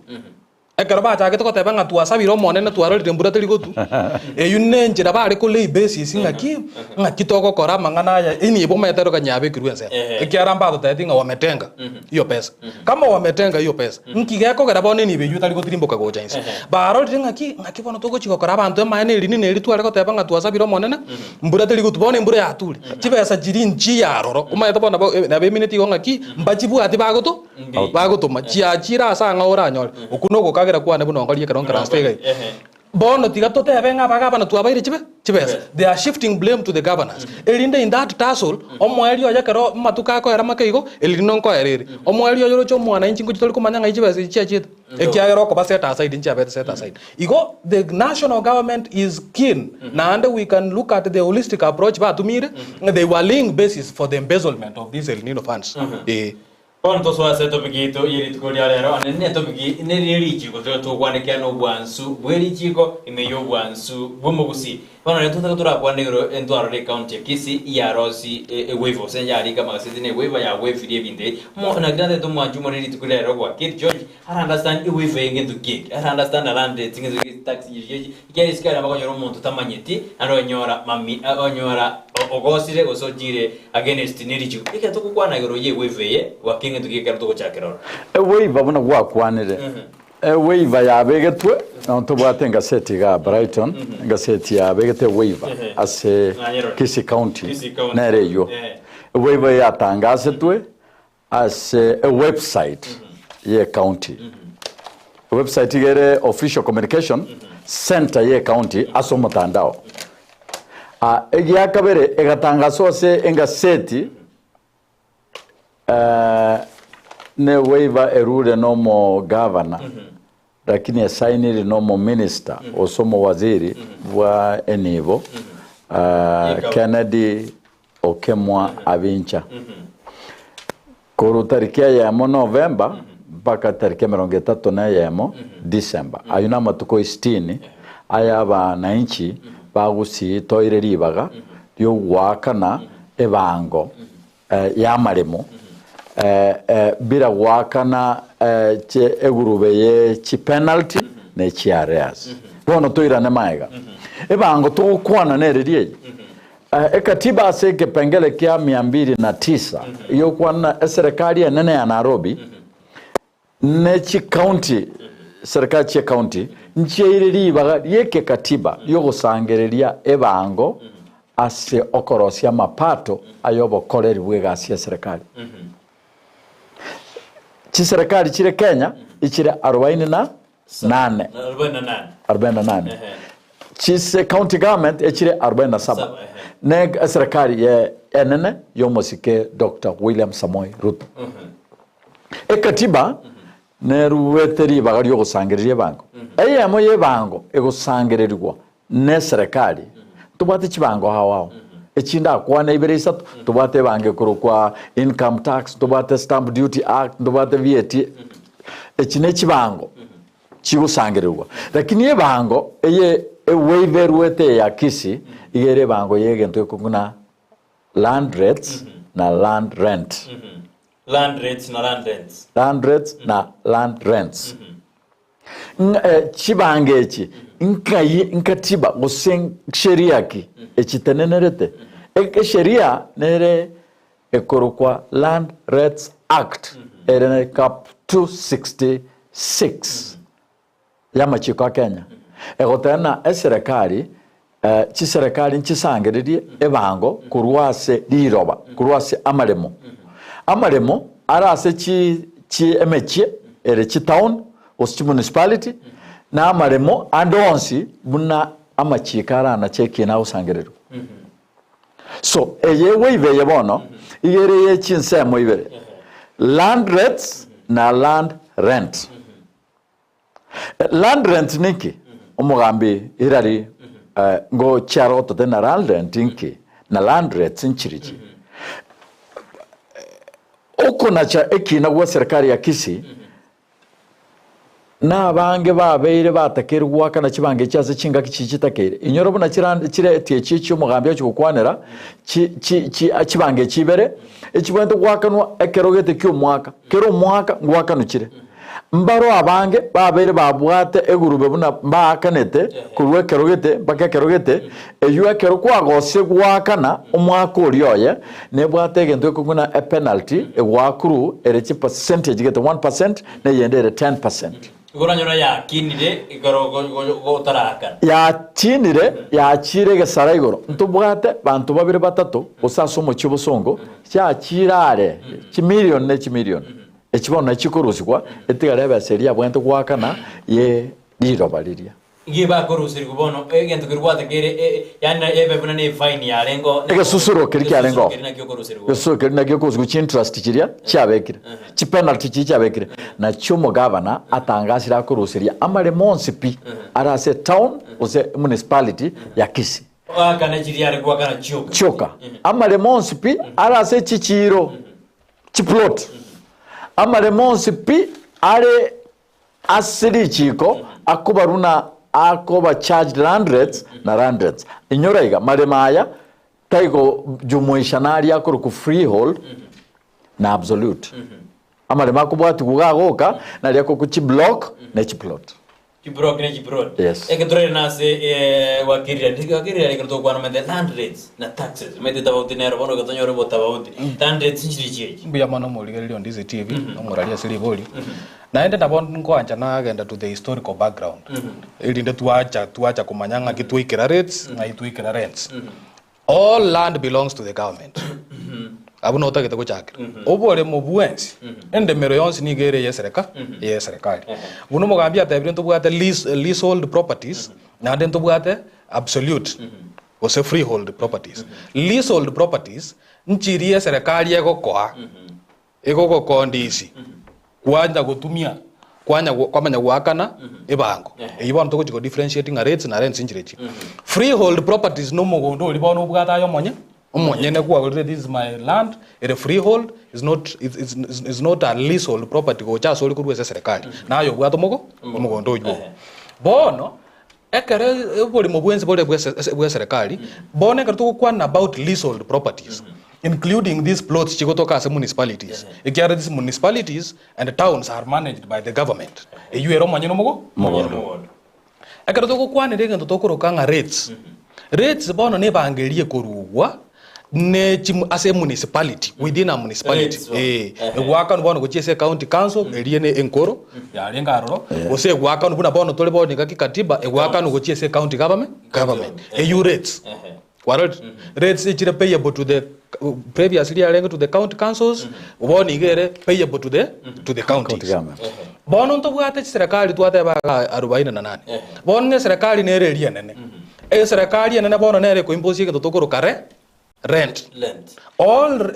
Ekero bachagete goteba ng'a twasabire Omonene twarorire embura teri gotwa, eyio nenchera bare ko lay basis ng'aki, ng'aki togokora amang'ana aya enibo omanyete ero kanya yabekirwe ensemo. Ekiagera mbatotebeti ng'a wametenga hiyo pesa. Kama wametenga hiyo pesa, nki gekogera bono enibo eyio etari gotirimboka gocha inse? Barorire ng'aki, ng'aki bono togochia gokora abanto emaene eri nini eri tware goteba ng'a twasabire Omonene, mbura teri gotwa, bono embura yature, chibesa chiria nchiya aroro, omanyete bono nabo nabo emineti igo ng'aki, mbachibwati bagoto. Bagotoma, chiachire ase ang'ao oranyore. Okwo nogokagera kwane buna ongorie ekero nkaransete iga iga. Bono tiga totebe ng'a abagabana twabaire chibe chibesa. They are shifting blame to the governors. Erinde in that tussle, omoerio oye ekero amatuko akoera make igo, eri rinde nkoera ere. Omoerio oye oroche omwananchi ngochi tori komanya ng'ai chibesa echi chiachiete. Ekiagera okoba set aside nchiabete set aside. Igo the national government is keen naende we can look at the holistic approach batumire, they were laying basis for the embezzlement of these El Nino funds. Ee. Bono tosoe ase etopiki yaito ye rituko ria rero, ande netopiki neri richiiko toria togokwanekera nobwansu bwe richiiko ime y'obwansu bw'omogusii. Bono riria totaka torakwane igoro entwarore ecounty ya Kisii yarosi ewaiver gose yarika amagaseti na ewaiver ya wevirie ebinto ebi. Mo naki natagete omwanchi omore rituko ria rero gwa Kate George ara understand ewaiver eye ngento ki eke, ara understand land rates ngento ki tax echi ekiagera isiko aria bakonyora omonto tamanyeti naende onyora mami onyora Ogosire gose ochire against ne richiiko. Ekero togokwana igoro ye waiver eye, gwaka egento ki ekero togochakera oro? Ewaiver buna gwakwanire, ewaiver yabegetwe, nabo ntobwate engaseti igaa Brighton, engaseti yabegete ewaiver ase Kisii County, nere eywo. Ewaiver yatangasetwe ase ewebsite. ye county. Ewebsite iga ere official communication center ye county ase omotandao. Ah, egiakabere egatangaswa ase engaseti eh, ne waiver erure na omogavana lakini esainiri na omominister gose omowaziri bwa enibo ah, Kennedy Okemwa Abincha. Korwa tariki eyemo Novemba mpaka tariki emerongo etato na eyemo December. Ayio namatuko isitini aya abananchi ba Gusii toire ribaga riogoakana ebango y'amaremo bila goakana egurube ye chipenalty ne chiareas. Bono toirane magega. Ebango togokwana nereri eye. Ekatiba ase ekepengele kia mia mbili na tisa y'okwana eserekari enene ya Nairobi ne chicounty serikali chi'ecounty nchiaire ribaga ri'ekekatiba riogosangereria ebango ase okorosia amapato ay'obokoreri bw'egasi y'eserekari. Chiserekari chire Kenya ichire arobaini na nane. Arobaini na nane. Chise county government echire arobaini na saba. Ne eserekari ye enene y'omosike Doctor William Samoei Ruto. Ekatiba neruete ribaga riogosangereria ebango. Eyemo y'ebango egosangererigwa neserekari, ntobwate chibango ao ao, echinde akwane ibere isato, ntobwate ebango ekorokwa income tax, ntobwate stamp duty act, ntobwate VAT, echi ne chibango chigosangererigwa. Lakini ebango eye ewaiver eruete eye ya Kisii, iga ere ebango y'egento ekong'una land rates na land rent. Land rates na land rents. Land rates na land rents. Ng'a eh, chibango echi nkai nkatiba gose sheria ki echitenenerete? E- Esheria nere ekorokwa Land Rates Act ere ne Cap 266 y'amachiko a Kenya egoteba ng'a eserekari eh, chiserekari nchisangererie ebango korwa ase riroba korwa ase amaremo. Amaremo are ase chi chi emechie ere chitown gose chimunicipality na amaremo ande onsi buna amachiko aranache ekina agosangererigwa. So eye ewaiver eye bono iga ere ye chinsemo ibere, land rates na land rent. Land rent ninki? Omogambi Hillary ngochia are gototebi na land rent inki na land rates nchirichi. Okonacha ekina gwa serikali ya Kisii na abange babeire batakeire goakana chibango echi ase chingaki chiria chitakeire. Inyora buna chirand chireti echio echio omogambi achia gokwanera chi chi chi chibango echi ibere echibwenerete goakanwa ekero gete kia omwaka, kera omwaka ngoakanwa chire. Mbaro abange babeire babwate egurube buna mbaakanete korwa ekero gete mpaka ekero gete, eyio ekero kwagosire goakana omwaka oria oye, nebwate egento gekong'u buna epenalty egoakurwa ere chipercentage gete 1% na eyende ere 10%. Igo oranyore yakinire ekero otaraakana. Yakinire yachiire egesara igoro. Ntobwate banto babere batato gose ase omochie obosongo, chiachiire are chimilion ne chimilion. Echi bono nachio chikorusigwa, etigare ebesa eria yabwenerete goakana ye riroba riria. Inki bakoruserigwa bono egento keria gwatekeire e- yaani ebe buna ne efaini yarengeo Egesusuro keria kiarengeo. Egesusuro keria nakio okoruserigwa. Egesusuro keria nakio okorusigwa chiinterest chiria chiabekire, chipenalty chiria chiabekire, nachio omogavana atangasire akoruseria amaremo onsi pi are ase etown gose emunicipality ya Kisii. Oakane chiria are goakana chioka. Chioka. Amaremo onsi pi are ase chichiiro. Chiplot, amaremo onsi pi are ase richiiko akobarwa na akoba charged land rates na land rents. Inyora iga, maremo aya taigojumuisha naria akorokwa freehold na absolute. Amaremo akobwatigwa iga agoka naria akorokwa chiblock ne chiplot. Chibrok ne chibrod. Yes. Eke torere nase eh, gwakirire ndi gwakirire ekero tokwana omanyete land rates na taxes omanyete tabauti nero bono iga tonyore obotabauti. Land rates nchiri chiachi. Mbuya mono omorigereria o Ndizi TV, omorari ase ribori. Naende nabo nkoancha nagenda to the historical background, erinde twacha twacha komanya ng'aki twaikera rates, ng'ai twaikera rents. All land belongs to the government. Abwo noo otagete gochakera. Oboremo bwensi, endemero yonsi nigo ere eyesereka, eyeserikari. Buna omogambi atebire ntobwate lease, leasehold properties, naende ntobwate absolute gose freehold properties. Leasehold properties, nchiria eserekari egokoa, egogokondisi, kwanya gotumia, kwanya kwamanya goakana ebango. Eyio bono togochi go differentiate ng'a rates na rents nchire echi. Freehold properties na omogondo oria bono obwate aye omonye, omonyene kwagorire this is my land, ere freehold is not is is is not a leasehold property gocha ase ore korwa ase eserekari, naye obwate omogo omogondo oywo ogo. Bono, Ekero oborimo bwensi bore bw'eserekari, bono ekero togokwana about leasehold properties, including these plots chigotoka ase municipalities, ekiagera these municipalities and towns are managed by the government, eywo ere omonyene omogo Omogondo. Ekero togokwanera egento tokoroka ng'a rates, rates bono na ebango eria ekorugwa ne chi ase emunicipality, within a municipality, Rates bono. eh, egwakanwa bono gochia ase ecounty council, eria ne enkoro yarenge aroro, gose egwakanwa buna bono tore bono iga kikatiba, egwakanwa gochia ase ecounty government, government, eywo rates. Kwarorire? Rates echire payable to the previously yarenge to the county councils, bono iga ere payable to the to the County counties. government. Bono ntobwate chiserekari twateba iga arobaini na nane. Bono na eserekari nere eria enene. Eserekari enene bono nere ekoimposia egento tokoroka re rent. Rent. All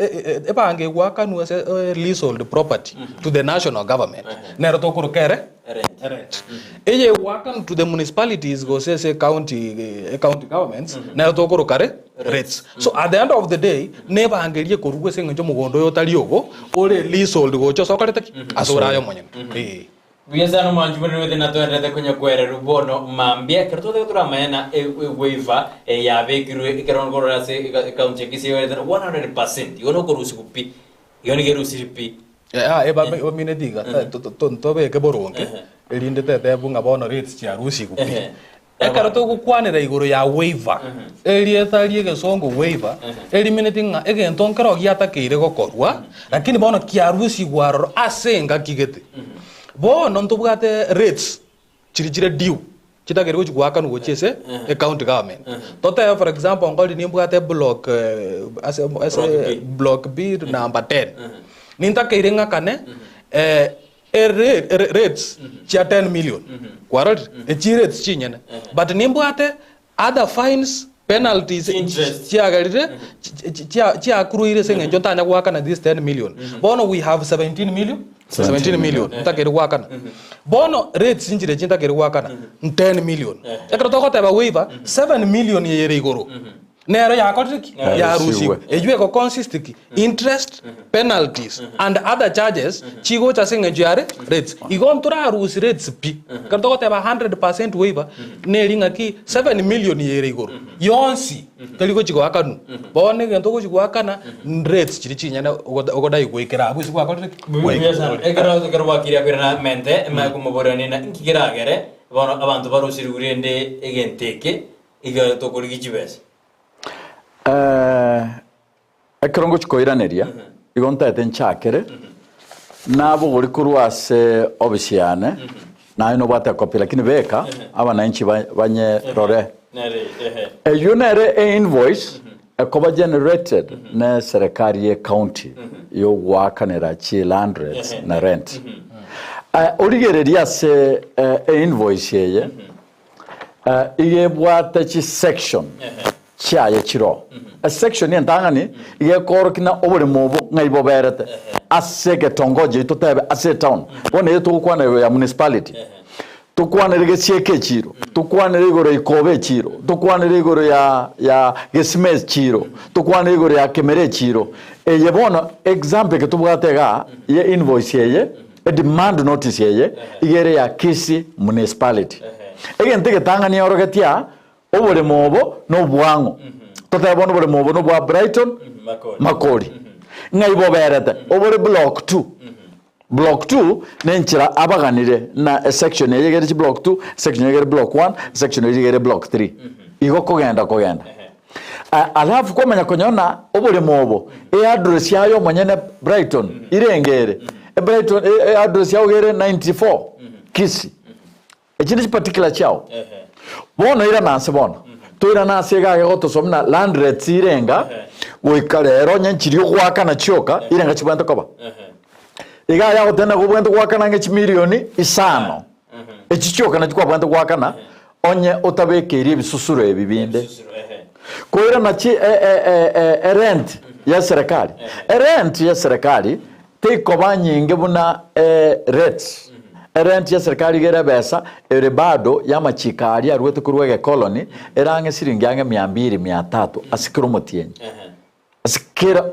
ebango egoakanwa ase leasehold property to the national government nero tokoroka ere Rent. rent. Eye egoakanwa to the municipalities gose ase ecounty ecounty governments nero tokoroka re rates. So at the end of the day nebango eria ekorugwa ase eng'encho omogondo oyo otari ogo ore leasehold gocha ase okorete ki? Ase ore aye omonyene. Eeh. Buya sana omwanchi buna niwete natoenderete konya kwererwa bono mambia ekero twataka toramanya na ewaiver yabekirwe ekero nkorora ase ecounty ya Kisii ewerete 100% igo nokorusiwa pi igo nigo erusiri pi. Bamine tiga ntobeke boronge erinde tetebwe ng'a bono rates chiarusigwe pi. Ekero togokwanera igoro ya waiver, erieta ri'egesongo waiver erimineti ng'a egento nkero giatakeire gokorwa, lakini bono kiarusigwe aroro ase engaki gete. Bono ntobwate rates chiria chire due, chitakeire gochia goakanwa gochia ase ecounty government. Totebe for example nkori nimbwate eblock ase ase block B number 10, nintakeire ng'akane rates chia 10 million kwarorire echi rates chinyene but nimbwate other fines penalties Interest. chiagerire chiakuruire ase eng'encho ntanya goakana this 10 million bono we have 17 million 17 million ntakeire goakana bono rates nchire echi ntakeire goakana 10 million ekero togoteba waiver 7 million eye ere igoro Nero yakorire ki? Yarusigwe. Eyio ego consist ki? Interest, penalties and other charges chigocha ase eng'encho ya rates. Igo ntorarusie rates pi. Ekero togoteba 100% waiver, neri ng'aki 7 million eye ere igoro yonsi teri gochi goakanwa. Bono egento ogochi goakana rates chiria chinyene ogodai goikera abwo ase gwakorire ki? Buya sana. Ekero ekero bwakire akoirana mente emanye komoboria nina inki keragere bono abanto barusirigwe rende egento eke Iga tokorigia chibesa. Eh, ekero ngochia koiraneria, igo ntaete nchakere, nabogori korwa ase ofisi yane, naye nobwate ekopi lakini beka abananchi ba- banyerore. Nere, ehe. Eyio nere einvoice ekoba generated ne serikali ye county yogoakanera chi land rates na rent. Eh, origererie ase eh, einvoice eye, Iga ebwate chisection chiaye chiroo. Esection entang'ani iga ekoorokia na oboremo obo ng'ai boberete ase egetongoji eki totebe ase etown. Bono eye togokwana igoro ya municipality, tokwanere gesieka echiro, tokwanere igoro ya ikoba echiro, tokwanere igoro ya ya gesima echiro, tokwanere igoro ya kemera echiro. Eye bono example eke tobwate igaa ye invoice eye. Edemand notice eye iga ere ya Kisii Municipality. Egento egetang'ani eorogetie aa, oboremo obo nobwang'o. Totebe bono oboremo obo nobwa Brighton Makori. Ng'ai boberete? Obore block two. Block two nenchera abaganire na esection eye iga ere chiblock two, esection eye iga ere block one, esection eye iga ere block three. Igo kogenda kogenda. Alafu kwamanya konyora na oboremo obo, eaddress yaye omonyene Brighton irenge ere, Brighton eaddress yao iga ere 94 Kisii. Echi ne chiparticular chiao. Bono irana ase bono, toirane ase iga age gotosomia na land rates irenga, Goika rero onye nchiria ogoakana chioka, irenga chibwenerete koba. Iga aye agoteba nabo obwenerete goakana ang'e chimilioni isano. Echi chioka nachi kwabwenerete goakana onye otabekeiri ebisusuro ebi binde. Ebisusuro, ehe. Koirana chi e- e- e- e- erent ya eserekari. Erent ya eserekari teikoba nyinge buna rates. Erent ya eserekari iga ere ebesa ere bado y'amachiko aria aruete korwa egekoloni ere ang'e siringi ang'e mia mbiri mia tatu ase kera omotienyi. Ehe. Ase kera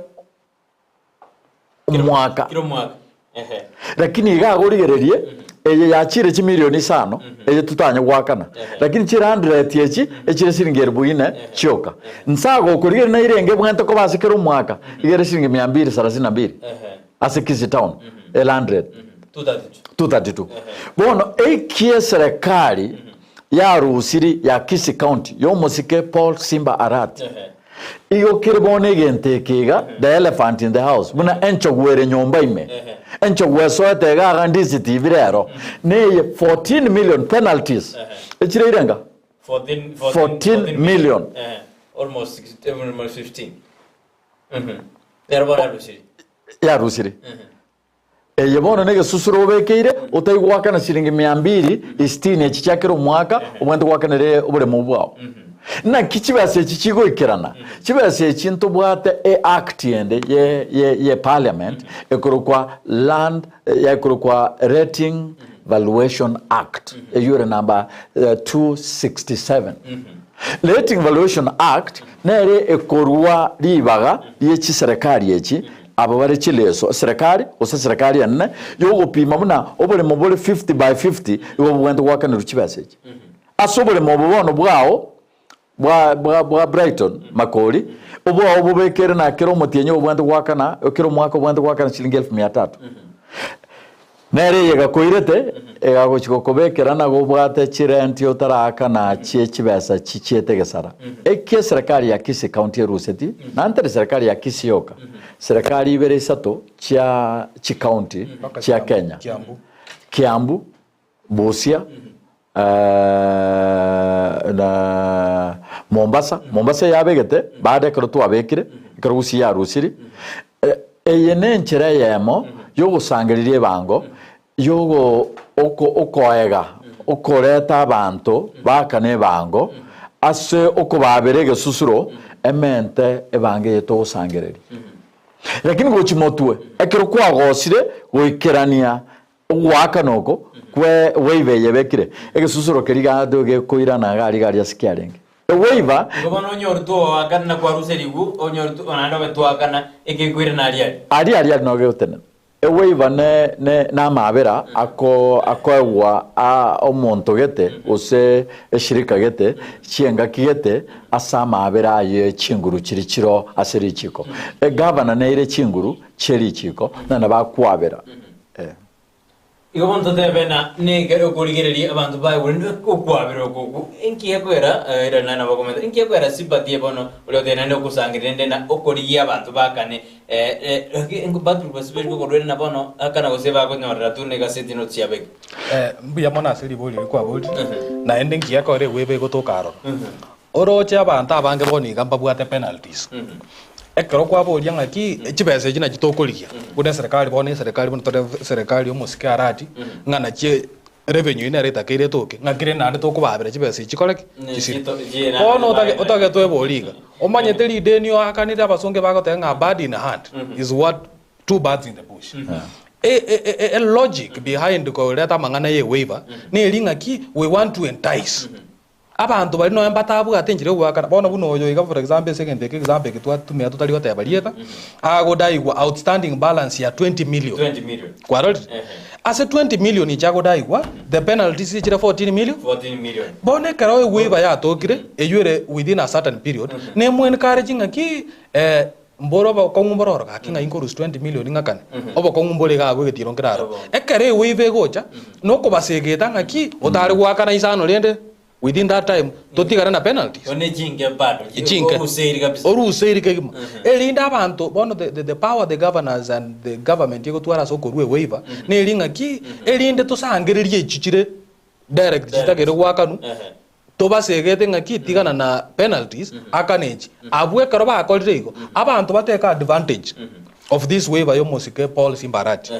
omwaka. Kera omwaka. Ehe. Lakini iga agorigererie eye yachire chimilioni isano eye totanye goakana lakini chirandireti echi echire siringi elifu ine chioka nse agokorigereria naire enge ebwenerete koba ase kera omwaka iga ere siringi mia mbili sarasini na mbili Ehe. ase Kisii town elandreti 232. 232 bono eki eserekari yarusiri ya Kisii county yomosike Paul Simba Arati Ehe. Igo kere bono egento eke iga, the elephant in the house, buna enchogu ere nyomba ime, enchogu esoete iga iga Ndizi TV rero, neye 14 million penalties, echire irenga? 14, 14 million. Eh, almost 60, almost 15. Mhm. Nero bono arusiri. Yarusire. Eye bono negesusuro obekeire, otari goakana siringi mia mbiri isitini echi chia kera omwaka, obwenerete goakanere oboremo bwao. Naki chibesa echi chigoikerana? Chibesa echi ntobwate e act ende ye ye ye parliament ekorokwa land ekorokwa Rating Valuation Act, eywo ere number 267. Rating Valuation Act nere ekorua ribaga rie chiserekari echi Aba bare chileso, eserekari, gose eserekari enene, y'ogopima buna oboremo bore 50 by 50, igo bobwenerete goakanerwa chibesa echi. Ase oboremo obo bono bwao bwa bwa bwa Brighton Makori, obwao bobekere na kera omotienyi obwenerete goakana, kera omwaka obwenerete goakana chilingi elfu mia tatu. Nere eye egakoirete, egagochia gokobekera na gobwate chirenti otaraakana chie chibesa chichiete egesara. Eki eserekari ya Kisii County eruseti, na ntari serekari ya Kisii yoka, serekari ibere isato chia chicounty Mpaka chia Kiambu- Kenya, Kiambu. Kiambu, Busia, na Mombasa, Mombasa eyabegete baada ekero twabekire, ekero Gusii yarusiri, Eye nenchera eyemo y'ogosangereria ebango y'ogo oko okoega okoreta abanto baakane ebango ase okobabera egesusuro emente ebango eye togosangereria. Lakini gochia motwe ekero kwagosire goikerania ogoakana oko kwe waiver eye ebekire egesusuro keria gado gekoirana iga aria iga aria ase kiarenge. Ewaiver. Igo bono onyorwe oakana na kwarusia ribu, onyorwe naende obe twaakana, egekoirana aria aria. Aria aria aria nogegotenena. Ewaiver ne ne namabera ako akoegwa a omonto gete gose eshirika gete chiengaki gete ase amabera aye chinguru chiri chiro ase richiko. Egavana neire chinguru chie richiko na nabo akwabera. Eh. Igo bono totebe na nekero okorigereria abanto baye korende okwabera oko okwo enki gekoera eh, ere naende nabo okomenta enki gekoera sympathy bono oria oteba naende ogosangereria rende na okorigia abanto bakane eh, eh, laki batu basiberi gokorwa na bono akana gose bakonyorera tu na egaseti notes chiabeke. Eh, mbuya mono ase ribori riria kwaborire, naende nkiya kore egweba egotoka aroro. Oroche abanto abange bono iga mbabwate penalties. Ekero kwaboria ng'aki chibesa echi nachi tokorigia, buna eserekari bono eserekari buna tore eserekari omosike arati, ng'a nachi revenue nere etakeire etoke, ng'aki rende naende tokobabera chibesa echi chikore ki? Chisire. Bono otage otage tweborie iga, omanyete rideni oakanire abasongo bagoteba ng'a a bird in hand is worth two birds in the bush. E, e, e, e logic behind koreta amang'ana ya ewaiver, neri ng'aki we want to entice Abanto baria nonya mbatabwate enchera y'ogoakana, bono buna oyo iga for example ase egento eke example eke twatumia totari goteba rieta, agodaigwa outstanding balance ya 20 million. 20 million. Kwarorire? Ehe. Ase 20 million echi agodaigwa, the penalties chire 14 million. 14 million. Bono ekero ewaiver yatokire, eywo ere within a certain period, nemo encourage ng'aki eh, mbore obokong'u mbore oro gaki ng'ai nkorusia 20 million ng'akane, obokong'u mbore iga agwo egetiro nkere aro. Ekero ewaiver egocha, nokobasegeta ng'aki, otare goakana isano rende within that time, totigare na penalties. One chinke bado. Chinke. Oruseiri kabisa. Oruseiri kegima. Erinde abanto bono the, the, the power the governors and the government egotwara ase okorua ewaiver, neri ng'aki, erinde tosangererie echi chire direct chitagere goakanwa, Ehe. Tobasegete ng'aki tigana na penalties akana echi. Abwo ekero bakorire igo, abanto bateke advantage of this waiver y'omosike Paul Simba Arati.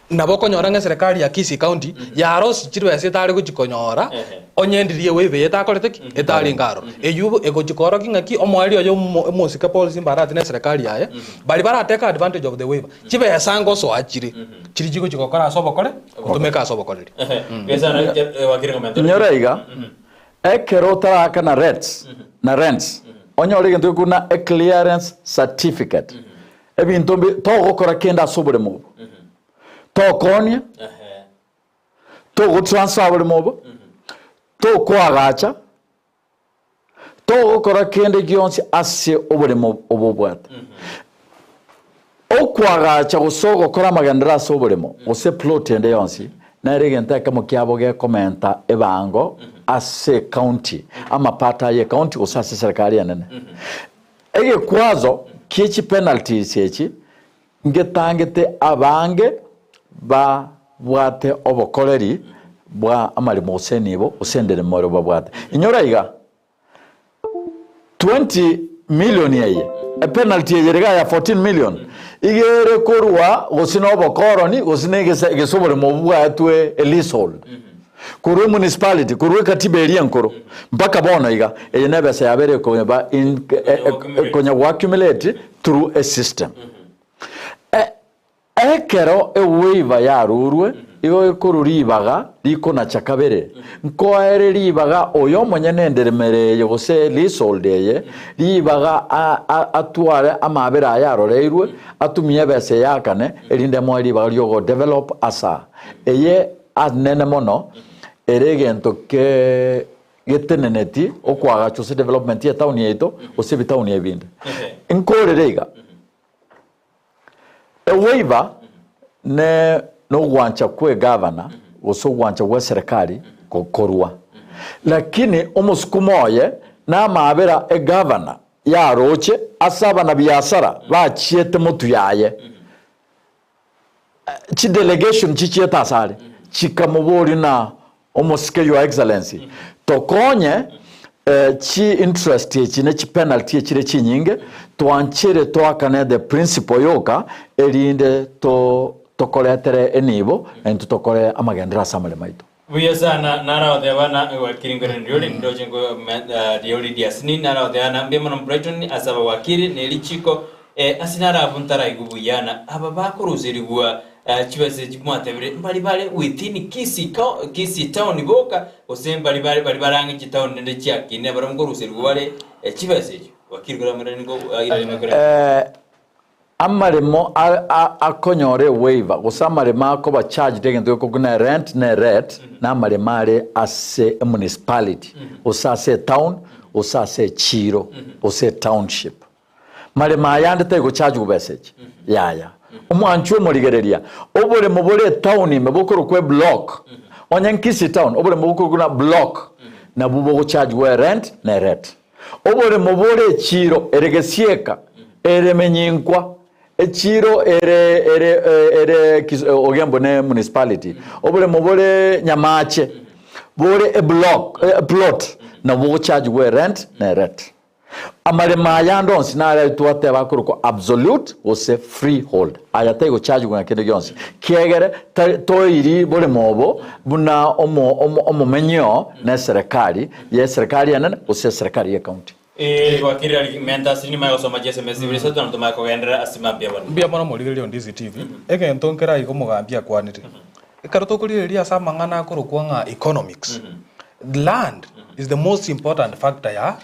Nabo okonyora ng'a eserekari ya Kisii County yarosie chibesa etare gochi konyora onye ndiria ewaiver eye etakorete ki? Etarenge aroro. Eywo egochi koorokia ng'aki omoerio oye omo omosike Paul Simba Arati na eserekari yaye, baria barateke advantage of the waiver, chibesa ngosoa chire, chiria chigochi gokora ase obokore, gotumeka ase obokoreri. Inyora iga, ekero otarakana rates na rents, onyore egento gekuna eclearance certificate. Ebinto mbi togokora kende ase oboremo obo, tokoonia, togotransfer oboremo obo, tokoagacha, togokora kende gionsi ase oboremo obo obwate. Okoagacha gose ogokora amagenderero ase oboremo gose plot ende yonsi nere egento ekemo kiabo gekomenta ebango ase ecounty, amapato aye ecounty gose ase eserekari enene. Egekwazo kie chipenalties echi ngetangete abange babwate obokoreri bwa amaremo gose enibo gose enderemo ero babwate. Inyora iga, 20 million eye, epenalty eye ere iga ya 14 million, iga ere korwa gose na obokoroni gose na egesa gese oboremo obwo bwaetwe eleasehold. Korwa emunicipality, korwa ekatiba eria enkoro mpaka bono iga, eye nebesa yabeire ekoba in konya goaccumulate through a system. Ekero ewaiver yarurwe, igo gekorwa ribaga rikonacha kabere, nkoere ribaga oyo omonyene enderemere eye gose leasehold eye, ribaga atware amaabera aye aroreirwe, atumie ebesa eye akane, erinde emoe ribaga riogodevelop asa eye anene mono, ere egento ke geteneneti okoagacha gose development y'etown yaito gose ebitauni ebinde. Nkorere iga. Ewaiver ne nogwancha kwe gavana gose ogwancha gwe serikali gokorwa. Lakini omosukumo oye namaabera egavana yaroche ase abanabiasara bachiete motu yaye. Chidelegation chichiete asare chikamoboria na Omosike Your Excellency, tokonye chi interest echi ne chi penalty echire chinyinge, twanchere toakane the principal yoka erinde to tokoretere enibo na intwe tokore amagenderero ase amaremo aito. Buya sana naragoteba na wakiri nkore ndiori ndoche nko riori diasini naragoteba na mbuya mono Brighton ase abawakiri ne richiko eh, ase narabu ntaraigwe buya na aba bakoruserigwa Chibesa echi mwatebire mbari bare within Kisii co Kisii town boka, gose mbari bare bari bare ang'e chitown rende chiakinire barabwo nkoruserigwa bare chibesa echio? Wakiri kore amang'ana nigo airane kore. Amaremo a- a- akonyora ewaiver gose amaremo akoba charged egento gekobua na erent na erate na amaremo are ase emunicipality gose ase etown gose ase echiro gose etownship. Maremo aya ande tari gochachwa besa echi, yaya. Omwanchwa omorigereria, oboremo bore etown ime bokorokwa eblock, onye nkisii town, oboremo bokorokwa buna block, nabwo bogochachwa erent na erate. Oboremo bore echiro ere gesieka, ere menyinkwa, echiro ere ere ere kis ogembo ne municipality, oboremo bore nyamache, bore eblock eplot, nabwo bogochachwa erent na erate. Amaremo aya ande onsi nare twateba akorokwa absolute gose freehold, aya tari gochachigwa na kende gionsi, kiagere tari toiri boremo obo buna omo omo omomenyi oo na eserekari ye eserekari enene gose eserekari ye county. Ee, gwakirire aria menta ase nimaye gosoma chiSMS ibere isato na tomaye kogenderera ase mambia bono. Mbuya mono morigereria Ondizi TV. Egento nkere aiga omogambi akwanire. Ekero tokorigereria ase amang'ana akorokwa ng'a economics, land is the most important factor ya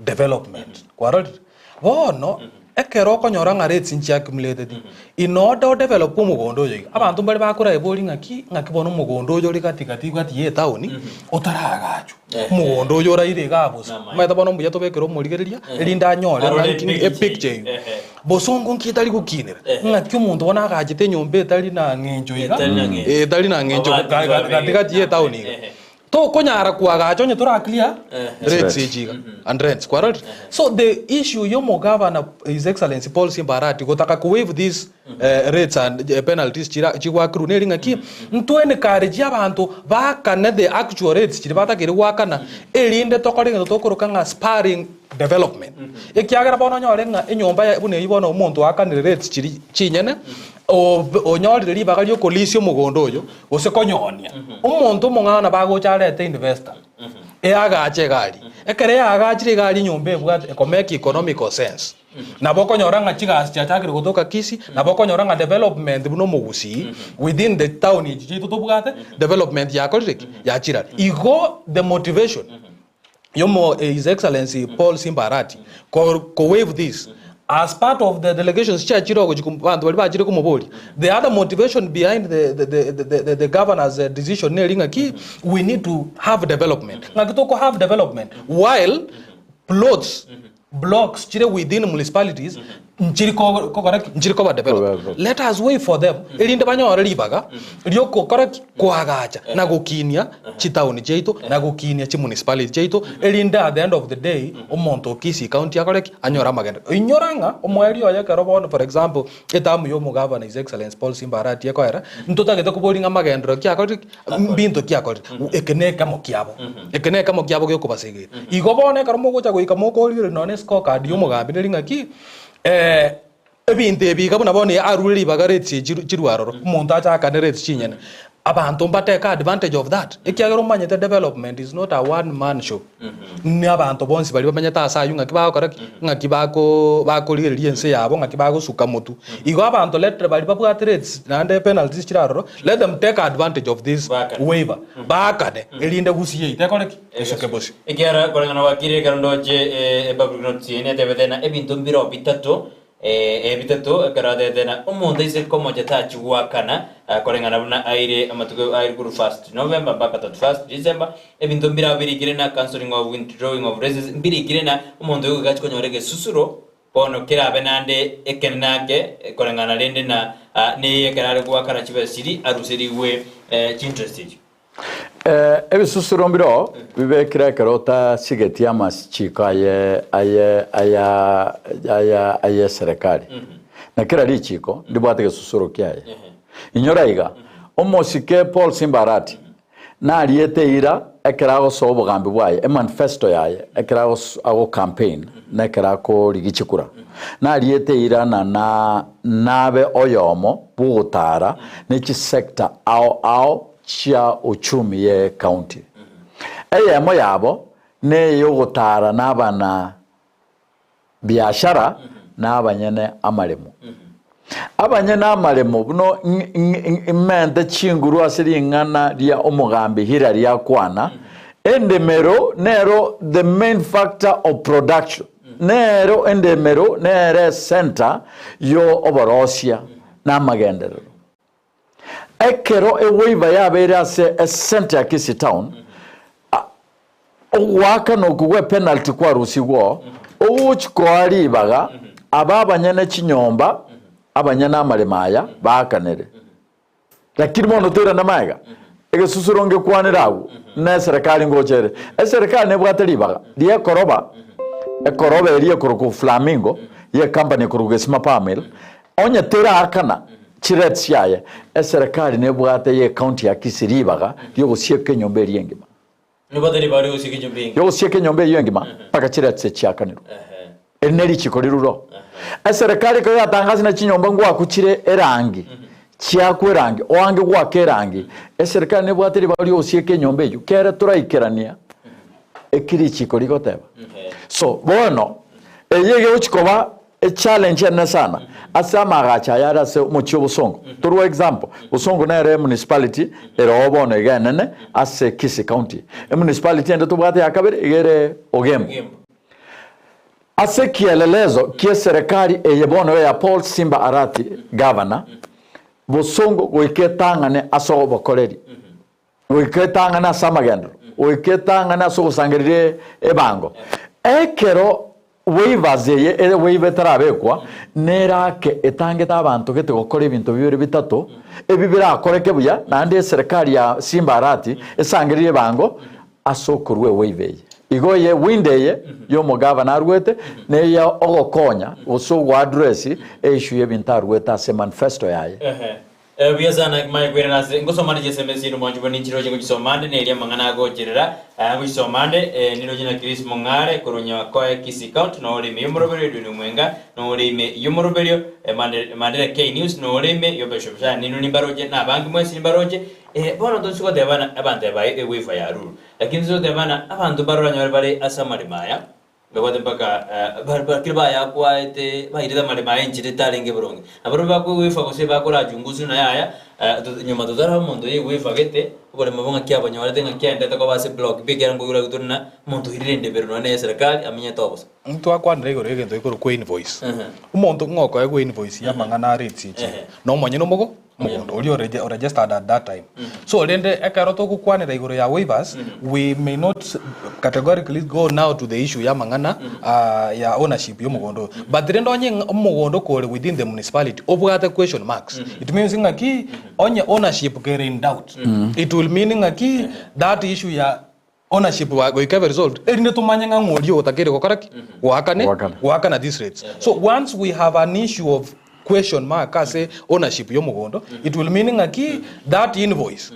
development. Kwarorire? Bono, ekero okonyora ng'a rates nchi accumulated, in order odevelop omogondo oyo iga, abanto mbare bakoraeboria ng'aki, ng'aki bono omogondo oyo ore gati gati gati ya etown, otaragachwa. Omogondo oyo oraire igaa bosa. Omanyete bono mbuya tobekere omorigereria, erinde anyore Arore ng'aki epicture epicture eywo. eywo. Ehe. Bosongo nki etari gokinera? Ng'aki omonto bono agachete enyomba etari na ng'encho iga? Etari na ng'encho. Etari na ng'encho Mabati gati twabegete. gati ye etown iga. Ehe. Tokonyara koagacha onye tora clear rates echi iga and rents kwarorire. So the issue ya omogavana his excellency Paul Simba Arati gotaka ko waive these rates and penalties chira chigwakirwe neri ng'aki ntwe encourage abanto baakane the actual rates chiria batakeire goakana erinde tokore egento tokoroka ng'a spurring development. Ekiagera bono onyore ng'a enyomba ya buna eywo bono omonto oakanire rates chiria chinyene onyorire ribaga riokolisia omogondo oyo gose konyoonia. Omonto omong'ao nabo agocha arete investor, eagache egari. Ekero eagachire egari enyomba ebwate ekomake economical sense. Nabo okonyora ng'a chigasi chiachakire gotoka Kisii, nabo okonyora ng'a development buna omogusii within the town echi chiaito tobwate, development yakorire ki? Yachire are. Igo the motivation yomo His Excellency Paul Simba Arati ko ko waive this as part of the delegations chiachire ogochi kom abanto baria bachire komoboria the other motivation behind the the the the the the governor's decision neri ng'aki we need to have development ng'aki toko have development while plots blocks chire within municipalities nchiri ko kogora ki nchiri koba developed let us wait for them erinde banyore ribaga riokokora ki koagacha na gokinia chitaoni chiaito na gokinia chimunicipality chiaito erinde at the end of the day omonto o Kisii county akore ki anyore amagenderero. Inyora ng'a omoerio oye ekero bono for example etamu ya omogavana his excellency Paul Simba Arati ekoera ntotagete koboria ng'a amagenderero ki akorire ki mbinto ki akorire eke ne ekemo kiabo eke ne ekemo kiabo gekobasegeria. Igo bono ekero mogocha goika mokorigereria nonya ne scorecard ya omogambi neri ng'aki ebinto ebi iga buna bono arure ribaga rates echi chirwe aroro omonto ache akane rates chinyene abanto mbateke advantage of that ekiagera omanyete development is not a one man show. Na abanto bonsi baria bamenyete aase ayio ng'aki bagokora ki? Ng'aki bako bakorigereria ense yabo, ng'aki bagosuka motwe. Igo abanto let baria babwate rates naende penalties chire aroro, let them take advantage of this Baakane. waiver, baakane erinde gusii yaito ekore ki? Esuke bosio. Ekiagera koreng'ana gwakire ekero ndoche epublic notice eye netebete ng'a ebinto mbireo bitato Ebitato ekero atete na omonto aise komocha tachia goakana, koreng'ana buna aire amatuko aire korwa first November mpaka 31st December, ebinto mbiraba birikire na cancelling of withdrawing of races mbirikire na omonto oyo goika achie konyora egesusuro bono kerabe naende ekenene ake koreng'ana rende na neye ekero are goakana chibesa chiria aruserigwe chinterest echio. Ebisusuro mbireo bibekire ekero otasigetie amachiko aye aye aya aya ayeserekari, na kera richiko ndibwate egesusuro kiaye. Inyora iga, omosike Paul Simba Arati nariete eira ekero agosoa obogambi bwaye, emanifesto yaye ekero agos ago campaign na ekero akorigia chikura, nariete eira na na nabe oyomo bw'ogotara ne chisector ao ao chia uchumi ye county. Eyemo yabo ney'ogotaara nabana biashara na abanyene amaremo. Abanyene amaremo buna mente chinguru ase ring'ana ria omogambi Hillary akwana, endemero nero the main factor of production, nero endemero nere center yo oborosia na amagenderero. Ekero ewaiver yabeire ase esenta ya Kisii Town, ogoakana okwo gwe penalty kwarusigwe oo, ogochi koa ribaga aba abanyene chinyomba, abanyene amaremo aya baakanere. Lakini bono toirane magega, egesusuro ngekwanere agwo, na eserekari ngocha ere. Eserekari nebwate ribaga riekoroba, ekoroba eria ekorokwa Flamingo, ye ecompany ekorokwa Gesima Power Mill, Onye teraakana chirate chiaye, eserekari nebwate y'ecounty ya Kisii ribaga ri'ogosieka enyomba eria engima. Nebwate ribaga ri'ogosieka enyomba engima. Ri'ogosieka enyomba eyio engima mpaka chirate chiakanirwe. Eri nerichiko rirure. Eserekari ekero yatangasire ng'a chinyomba ngwaku chire erangi, chiakwa erangi, oange goaka erangi, eserekari nebwate ribaga ri'ogosieka enyomba eyio kere toraikerania eki richiko rigoteba. So bono, eye egochi koba Echallenge enene sana ase amaagacho aya are ase omochie o Bosongo. Torue example, Bosongo nere emunicipality ere oo bono iga enene ase Kisii County. Emunicipality ende tobwate ya kabere iga ere Ogembo. Ase ekielelezo kie eserekari eye bono iga ya Paul Simba Arati governor, Bosongo goika etang'ane ase obokoreri. Goika etang'ane ase amagenderero, goika etang'ane ase ogosangereria ebango. Ekero. Waivers eye ere waiver etarabekwa nerake etangete abanto gete gokora ebinto bibere bitato ebi birakoreke buya naende eserekari ya Simba Arati esangererie ebango ase okorua ewaiver eye. Igo eye window eye ya omogavana aruete neya ogokonya gose ogoaddress eissue yebinto aruete ase manifesto yaye. Eeh buya sana manye koirana ase ngosoma nde chisemi chinde mwanchi buna ninchiroche ngochisoma nde neria amang'ana agocherera aya ngochisoma nde eh, niroche na Chris Mong'are korwa Nyakoe Kisii County nore ime y'omoroberio Edwin Omwenga nore ime y'omoroberio eh, Mande- Mandera K News nore ime y'Obishop Shani ninwe nimbaroche na abange mwensi nimbaroche eh, bono tonsi gotebana abanto eba ewaiver ya rule lakini tonsi gotebana abanto mbaroranyore bare ase amaremo aya Babwate mpaka kera bayakwaete bairete amaremo aye enchera etarenge boronge. Nabarobwo bakoigwa gose bakorachunguswa na yaya, nyuma totaraba omonto oyo oigwefagete, oboremo obo ng'aki abanyorete ng'aki aendete koba ase block B ekiagera nkoigwa tore ng'a omonto oirire endebero nonya na eserekari amenyete obosa. Ntwakwanera igoro y'egento gekorokwa invoice. Omonto ng'a okoegwa invoice y'amang'ana are echichi, nomonyene omogo Omogondo oria ore registered at that time. So rende ekero togokwanera igoro ya waivers, we may not categorically go now to the issue ya amang'ana ah, ya ownership ya omogondo oyo. But rende onye ng'a omogondo kore within the municipality obwate question marks, it means ng'aki onye ownership kere in doubt, it will mean ng'aki that issue ya Ownership ba goika ebe resolved erinde tomanye ng'a ng'oria otakeire gokora ki? Goakane, Goakana. goakana these rates. So once we have an issue of question mark ase ownership y'omogondo, it will mean ng'aki that invoice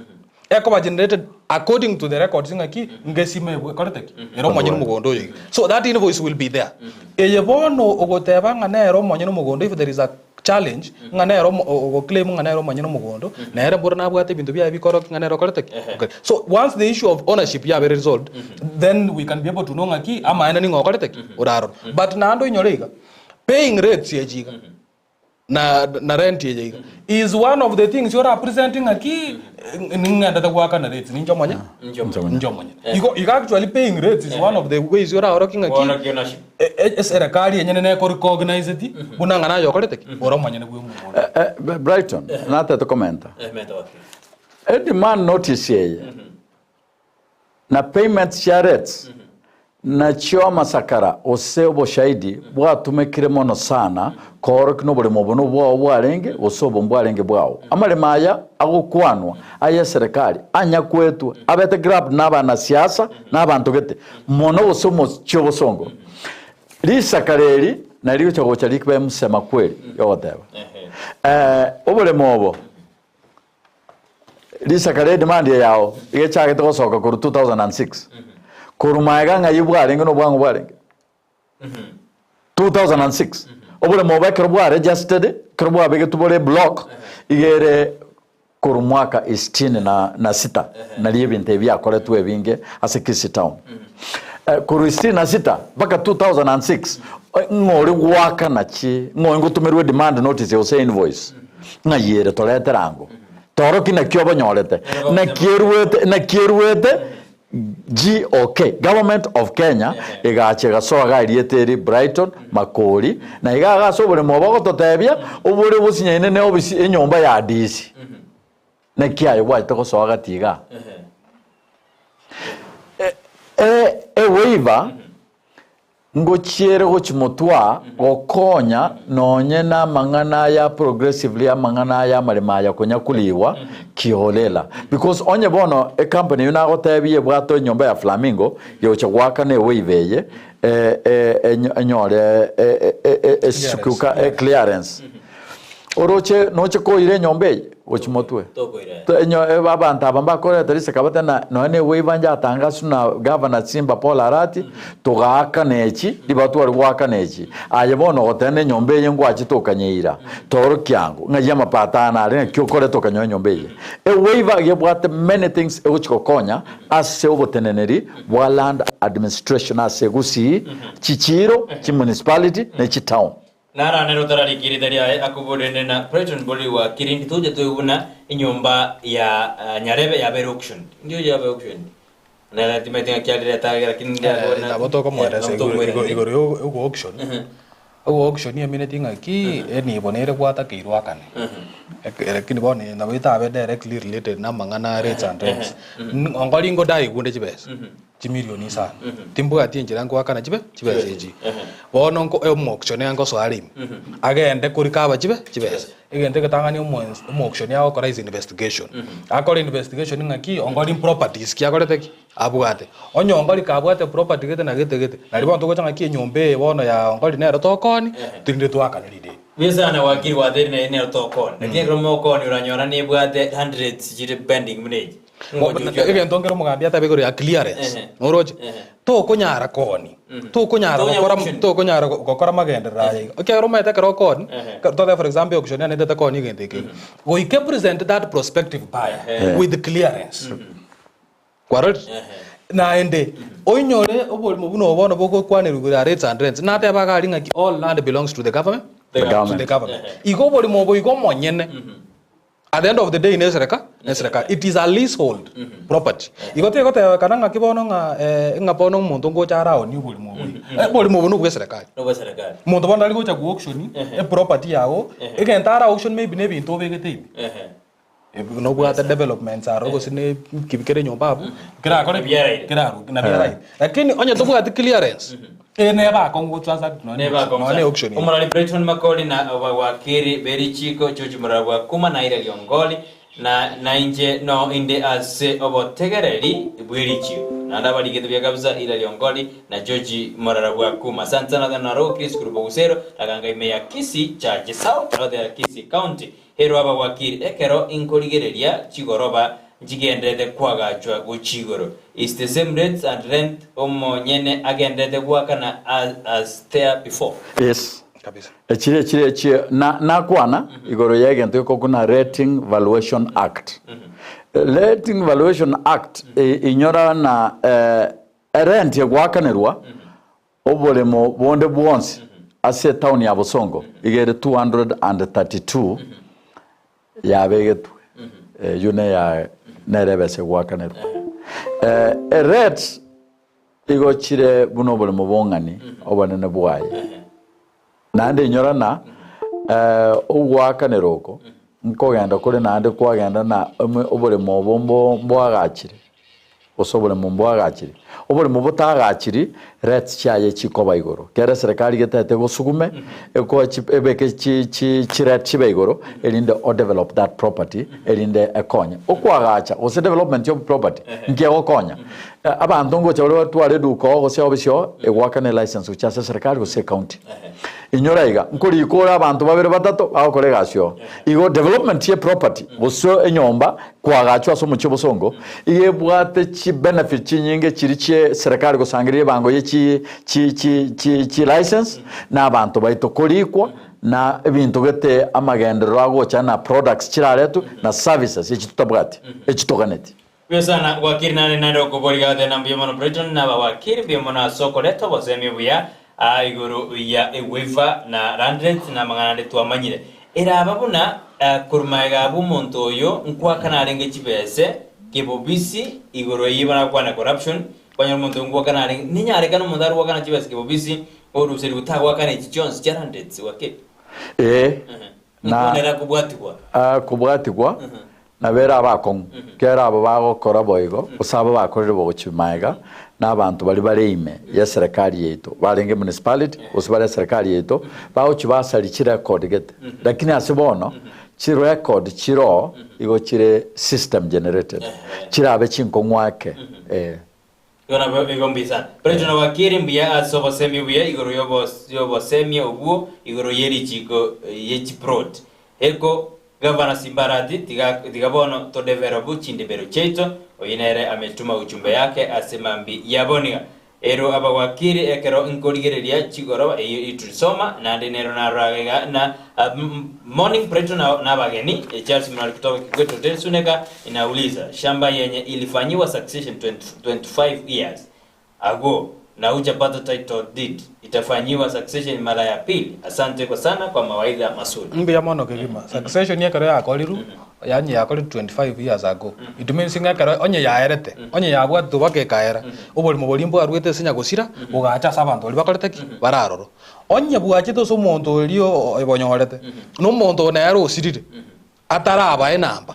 ekoba generated according to the records ng'aki ngesima ebwe ekorete ki? Ere omonyene omogondo oyo iga. So that invoice will be there. Eye bono ogoteba ng'a nere omonyene omogondo if there is a challenge ng'a nere omo- o- ogoclaim ng'a nere omonyene omogondo, nere mboro nabwate ebinto biaye bikorokia ng'a nere okorete ki? Okay. So once the issue of ownership yabere resolved, then we can be able to know ng'aki amaene ning'o okorete ki? Orarora. But naende oinyore iga, paying rates echi iga, na na rent eye iga, is one of the things ora present ng'aki ning'endete goakana rates ninche omonye? Ninche omonyene. Ninche omonyene. Igo iga actually paying rates is one of the ways oraorokie ng'aki Koorokia ownership. Eserekari enyene nekorecogniseti buna ng'a naye okorete ki? Ore omonyene bw'omonto. Eh, eh, Brighton, natete komenta. Eh, menta wakili. Edemand notice eye na payments chia rates nachio amasakara gose oboshahidi bwatumekire mono sana koorokia noboremo obo nobwao bwarenge gose obo mbwarenge bwao. Amaremo aya agokwanwa aye eserekari anyakwetwe abete grabbed na abanasiasa na abanto gete mono gose omochie obosongo. Risakara eri nari rigocha gocha rikbe msema kweli yogoteba. Eh, oboremo obo risakara edemand yao iga echagete gosoka korwa 2006 korwa maega ng'ai bwarenge na obwango bwarenge 2006 oboremo obo ekero bwa registered ekero bwabegetwe bore block iga ere Korwa mwaka isitini na sita nario ebinto ebi biakoretwe ebinge ase Kisii Town. Korwa isitini na sita mpaka 2006 ng'a ore goakana chi ng'a ngotomerwe demand notice gose invoice ng'a yere toretere ango toroki naki obonyorete naki eruete naki eruete GOK, Government of Kenya, egacha egasoa iga erieta eri Brighton Makori, na iga iga ase oboremo obo ogototebia, obore obosinyaine ne obisi enyomba ya DC. Naki aye gwachete gosoa gati igaa? E, ewaiver Ngochiere gochia motwa gokonya nonye namang'ana aya progressively amang'ana aya amaremo aya konya kurigwa kiholela because onye bono ecompany eyio nagotebia ebwate enyomba ya Flamingo gegocha goakana ewaiver eye enyore esukuka clearance oroche noche koira enyomba eye gochia motwe abanto aba mbakoreta risaka bate na nonya na ewaiver njatangaswe na Governor Simba Paul Arati togaakana echi ribaga tware goakana echi aye bono ogoteba na enyomba eye ngwachete okanyeira torokia ango ng'ai amapatano are naki okoreta okanyora enyomba eye ewaiver iga ebwate many things egochi gokonya ase oboteneneri bwa land administration ase Gusii chichiiro chimunicipality ne chitown. Nara nere otarariki erieta riaye akoborende na Brighton Bori wa Kirindi toche toigwe buna enyomba ya Nyarebe yabeire auctioned. Ndi oyo yabe auctioned? Nere timanyeti ng'aki arirete age lakini ndi Eh, nabo tokomoeresa igoro igoro igoro yo ogo auction. Ogo auction emineti ng'aki enibo nere gwatakeirwe akane. Lakini bono nabo etabe directly related na amang'ana a rates and rents. Ongori ngodai kunde chibesa. Chimilioni isano. Timbwati enchera nkoakana chibe chibesa echi. Bono nko omoauctioneer ngosoa are ime, agende korika chibe chibesa. Egento egetang'ani omo omoauctioneer agokora is investigation. Akore investigation ng'aki, ongori properties ki akorete ki? Abwate. Onye ongori kabwate property gete na gete gete, nari bono togocha ng'aki enyomba eye bono ya ongori nero tokooni, torinde toakane rideni. Buya sana wakili gwateire naye nero tokooni. Lakini ekero mokooni oranyora nebwate hundreds chire pending buna echi. Egento nkere omogambi atabe igoro ya clearance, noroche? Tokonyara kooni, tokonyara Tokonya gokora auction. tokonyara gokora magenderero aya iga. Ekiagera omanyete ekero okooni, totebe for example auction yane ntete koonia egento eke iga, goika epresent that prospective buyer with clearance. Kwarorire? Naende, oinyore oborimo buna obo bono bogokwanerwa igoro ya rates and rents, nateba iga aria ng'aki all land belongs to the government, The to the government. government. Igo oborimo obo igo omonyene. At the end of the day nesereka nesereka it is a leasehold property. Igo tigotebekana ng'aki bono ng'a ng'a bono omonto ngocha araonie oborimo obo iga. Oborimo obo nobwa eserekari. Nobwa eserekari. Omonto bono tari gocha go auction eproperty yago, egento ara auction maybe na ebinto obegete ime. Nobwate developments aro gose ne ki kere nyomba abwo, kerakore ki? Nabiaraire. Keraruke, nabiaraire. Lakini onye tobwati clearance, eye nebe akong'u go transact nonye Neba auction, nonye auction eye. Omorari Brighton Makori na abawakiri b'erichiko George Murabwa kuma na Ira Riongoli na nainche no inde ase obotegereri bw'erichiko. Naende abarigete buya kabisa Ira Riongoli na George Murarabwa kuma. Asante sana Naro Chris Kurubo Gusero Raganga ime ya Kisii Church South Rothera Kisii County. Ero abawakiri ekero inkorigereria chigoroba nchigenderete koagachwa gochia igoro. Is the same rates and rent omonyene agenderete goakana as there before? Yes. Kabisa. Echire chire echi na nakwana igoro ya egento gekokuna Rating Valuation Act. Rating Valuation Act inyora na erent egoakanerwa Oboremo bonde bwonsi ase etaoni ya Bosongo iga ere 232 yabegetwe, eyio neya nere ebesa egoakanerwa. Erate igo chire buna oboremo bong'ani obonene bwaye. Naende inyora na ogoakanera oko nkogenda kore naende kwagenda na oboremo obo mboagachire. Gose oboremo mbwagachiri. Oboremo botagachiri, rates chiaye chikoba igoro. Kera eserekari getaete gosugume, ekoe chi ebeke chi chi chi rate chibe igoro, erinde o develop that property, erinde ekonye. Okoagacha gose development ya property, nki egokonya? Abanto ngocha bare batware eduka oo gose ofisi oo, egoakana elicense gochia ase eserekari gose ecounty. Inyora iga, nkorika ore abanto babere batato bagokora egasi oo. Igo development ya eproperty gose enyomba Koagachwa ase omochie obosongo iga ebwate chi benefit chinyinge chiri chie serikali gosangereria ebango ye chi chi chi chi chi license na abanto baito korikwa na ebinto gete amagenderero agocha na products chiraretwe na services echi totabwati echi toganeti. Mbuya sana wakiri nare nare okoboriga goteba mbuya mono Brighton na abawakiri mbuya mono ase okoreta obosemi obuya aa igoro ya ewaiver na land rents na amang'ana ande twamanyire. Eraba buna korwa magega abwo omonto oyo nkoakana arenge chibese kebobisi igoro eyio barakwane corruption, kwanyora omonto oyo nkoakana arenge, nenyarekane omonto are goakana chibesa kebobisi oruserigwe tagoakana echi chionsi chia land rates gwakire. Ee, na Nkonera kobwatigwa. kobwatigwa Nabo erabe akong'u, kera abo bagokora boigo, gose abo bakorire bogochia magega, na abanto baria bare ime y'eserekari yaito, barenge municipality, gose bare eserekari yaito, bagochia basaria chirecord gete. Lakini ase bono, chirecord chiroo igo chire system generated, chirabe chinkong'u ake, eh. Igo nabo igo mbuya sana. Petero na Wakili mbuya ase obosemi obuya igoro y'obosemia obwo igoro ye richiko ye chiproti. Eko Gavana Simbarati tiga tiga bono todevelopu chindebero chiaito, oyio nere ametuma ujumbe yake ase mambi ya boniga. Ero abawakili ekero nkorigereria chigoroba eyio iturisoma naende nero narora iga na Morning Preto na nabageni Charles Mnari kutoka Kikwete Hotel Suneka inauliza shamba yenye ilifanyiwa succession 20, 25 years ago na hujapata title deed itafanyiwa succession mara ya pili? Asante kwa sana kwa mawaidha mazuri. Mbuya mono kegima. Succession ekero yakorirwe, yaani yakorirwe 25 years ago, it means ng'a ekero onye yaerete, onye yabwatete mpaka ekaera, oborimo boria mbwarwete ase nyagosira, bogacha ase abanto baria bakorete ki? Bare aroro. Onye bwachete ase omonto oria obonyorete, na omonto oyo nere osirire, atarabae enamba.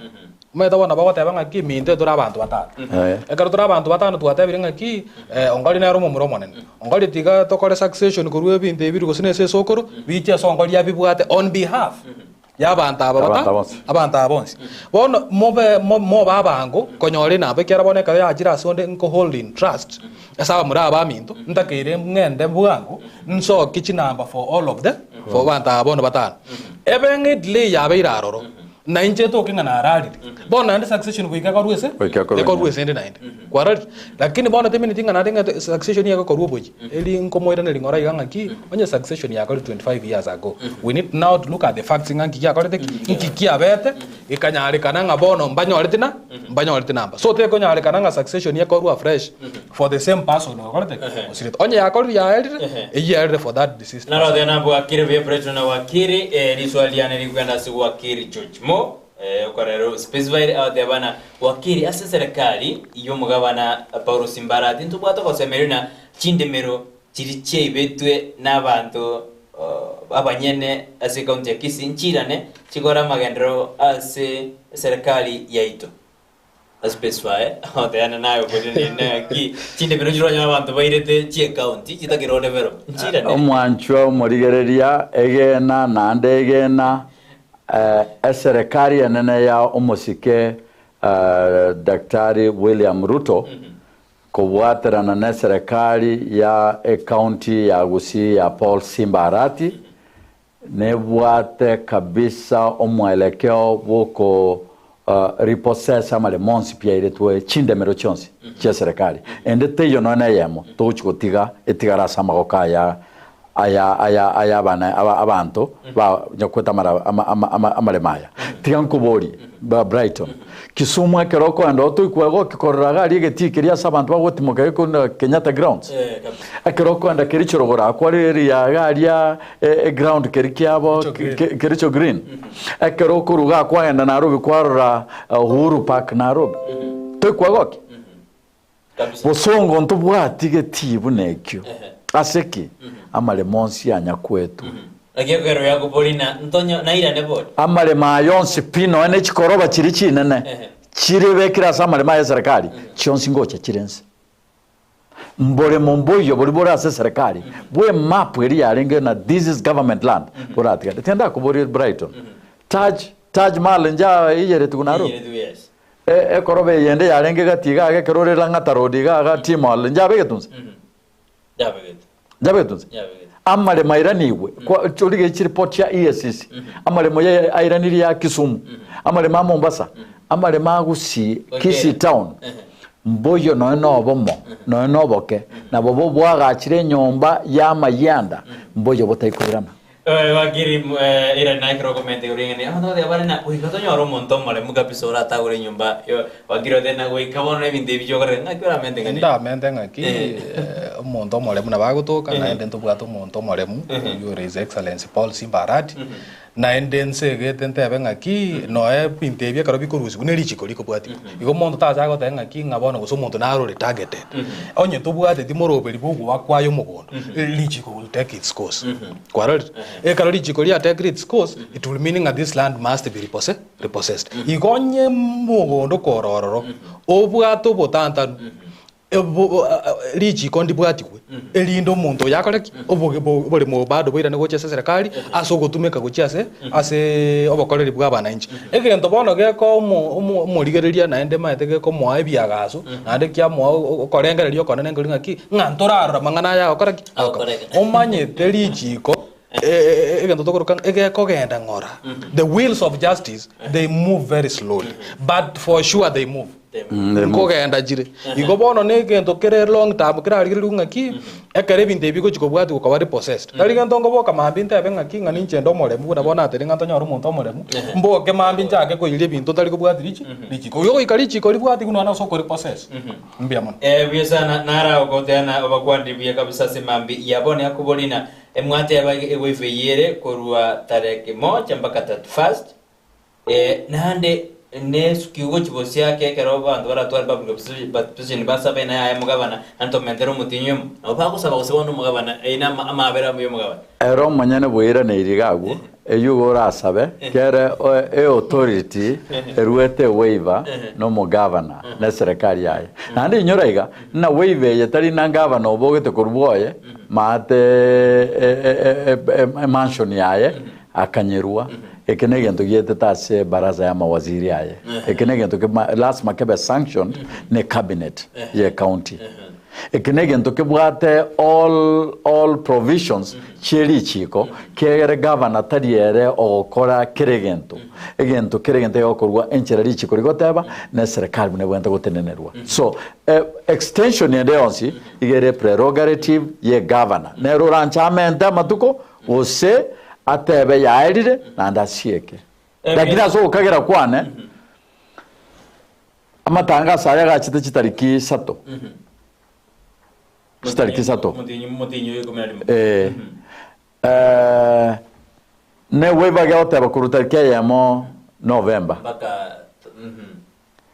Omanyete bono bagoteba ng'aki minto tore abanto batano. Eh. Ekero tore abanto batano twatebire ng'aki Ongori nere omomura omonene. Ongori tiga tokore succession korwa ebinto ebi gose na ase esokoro, biche ase Ongori abibwate on behalf ya abanto aba bata Abanto bonsi. abanto aba bonsi. Bono mobe mo- mobe abango konyora enamba ekiagera bono ekero yachire ase onde nko hold in trust ase abamura aba baminto, ntakeire ng'ende bwango nsokie chinamba for all of the for abanto aba bono batano. Ebe ng'a edelay yabeire aroro, Na inche toke ng'a nararire. Bono naende succession goika ekorwe ase? Goika ekorwe Ekorwe ase ende naende. Kwarorire? Lakini bono temineti ng'a naende ng'a succession egokorwa oboyia. Eri nkomoiraneria ng'ora iga ng'aki, onye succession yakorire 25 years ago, we need now to look at the facts ng'a nki giakorete ki, nki kiabete, gekanyarekana ng'a bono mbanyoreti na, mbanyoreti namba. So tekonyarekana ng'a succession ekorwe afresh for the same person okorete ki, osirete. Onye yakorire yaerire, eyio yaerire for that deceased person. Narothe na bwakire buya Brighton na wakiri eh, riswali riane rikwenda ase wakiri George Mo eh, okorero specified agoteba na wakiri ase serikali y'omogabana Paulo Simbarati ntobwate ogosemeria na chindemero chiri chiaibetwe n'abanto oh, abanyene ase ekaunti ya Kisii nchirane chikore amagenderero ase serikali yaito. Specify, oteane naye okorire naki chindemero chironyore abanto bairete chi'ecounty chitakire odevelop nchirane. Omwanchwa omorigereria, egena naende egena, eserekari enene ya omosike Daktari William Ruto kobwaterana neserekari ya ecounty ya Gusii ya Paul Simba Arati Nebwate kabisa omwelekeo bw'oko repossess amaremo onsi pi airetwe chindemero chionsi chia serikali. Ende teiyo nonya na eyemo togochi gotiga etigare ase amagoko aya aya aya aya abana aba abanto ba nyakwete amara ama ama ama amaremo aya. Tiga nkoborie ba Brighton, Kisumu ekero okoenda otoikwe goki korora iga aria egetii keria ase abanto bagotimoka gekona Kenyatta grounds. Ekero okoenda Kericho rogoro akwo area iga aria eground keria kiabo Kericho Green. Ekero okoruga kwagenda Nairobi kwarora Uhuru Park Nairobi. Toikwa goki? Bosongo ntobwati getii buna ekio. Ase ki? Amaremo onsi anyakwetwe. Amaremo aya onsi pi nonya ne chikoroba chiria chinene chirebekire ase amaremo aya eserekari chionsi ngocha chire nse. Mboremo mboiyo boria bore ase eserekari bw'emap eria yarenge na this is government land boratigare. Tiga ndakoborie Brighton, Taj Taj Mahal inche aiyeretigwe naro? E- ekoroba eyende yarenge gati iga iga ekero ore Lang'ata Road iga iga T-Mall inche abe egetunsa? Inche abe egetunsa? Amaremo airanigwe kwa origererie chireport chia EACC, amaremo ya airaniri ya Kisumu, amaremo a Mombasa, amaremo a Gusii, Kisii town, mboiyo nonya na obomo, nonya na oboke, nabo bo bwagachire enyomba y'amayianda, mboiyo botaikoirana. Wakiri ira naye ekero okomenta igoro ring'ana eri, abanto bagoteba bare na goika tonyore omonto omoremu kabisa oratagore enyomba yo wakiri otebe na goika bono na ebinto ebi biokoreka ng'aki oramente ng'ana eri? Ndamente ng'aki omonto omoremu nabo agotoka naende ntobwate omonto omoremu oyio ore His Excellency Paul Simba Arati, naende nsegete ntebe ng'aki noe ebinto ebi ekero bikorusigwa ne richiko rikobwatigwa. Igo omonto tacha goteba ng'aki ng'a bono gose omonto naro ore targeted. Onye tobwateti moroberi bwa ogoa kwaye omogondo, richiko will take its course. Kwarorire? Ekero richiko ria take its course, it will mean ng'a this land must be repose repossessed. Igo onye mogondo kore ororo, obwate obotantanu, ebo richiko ndibwatigwe, erinde omonto oyo akore ki? Oboge bo oboremo obo bado boirane gochia ase eserekari, ase ogotumeka gochia ase ase obokoreri bwa abananchi. Egento bono geko omo omo omorigereria naende maete gekomoa ebiagaso, naende kiamoa okorengereria okonene nkori ng'aki, ng'a ntorarora amang'ana aya agokora ki? Agokoreka. Omanyete richiko egento tokoroka ng'a egekogenda ng'ora, the wheels of justice they move very slowly, but for sure they move. Nkogenda chire. Igo bono na egento kere long term kerarigererigwe ng'aki, ekero ebinto ebi bigochi kobwatigwa koba repossessed. Tari gento nkoboka mambia ntebe ng'aki ng'a ninche inde omoremu buna bono natebire ng'a ntonyore omonto omoremu, mboke mambia nchake koiyeria ebinto ntari kobwatia richi richiko. Oyo goika richiko ribwatigwe nonya ase okoripossess. Mbuya mono. Buya sana, nara ogoteana obakwanire buya kabisa ase mambia ya bono akobori na emwateba egoifa eyere korwa tareke moja mpaka 31st. Naende. Nesuki gochia bosio ake ekero abanto baratware public participation basabe naye aye omogabana naende tomentere omotienyi oyomo. Nabo bagosaba gose bono omogabana eye na amabera ya omogabana. Ere omonyene bweiraneirie iga agwo, eyio igo orasabe, kere eauthority eruete ewaiver na omogavana na eserekari yaye. Naende inyora iga, ng'a waiver eye tari na gavana obogete korwa bwoye maate emansion yaye akanyerua, eke negento gietete ase ebaraza y'amawaziri aye. Eke negento kema lasima kebe sanctioned ne cabinet ye county. Eke negento kebwate all all provisions chie richiiko kiagere gavana tari ere ogokora kera egento. Egento kera egento egegokorwa enchera richiiko rigoteba na eserekari buna ebwenerete gotenenerwa. So extension ende yonsi iga ere prerogative ye gavana. Nere oranche amente amatuko Gose atebe yaerire, naende asieke. Lakini ase ogokagera kwane, amatangaso aya agachete chitariki isato. Chitariki isato. Eh, eh, ne waiver gegoteba korwa tariki eyemo November.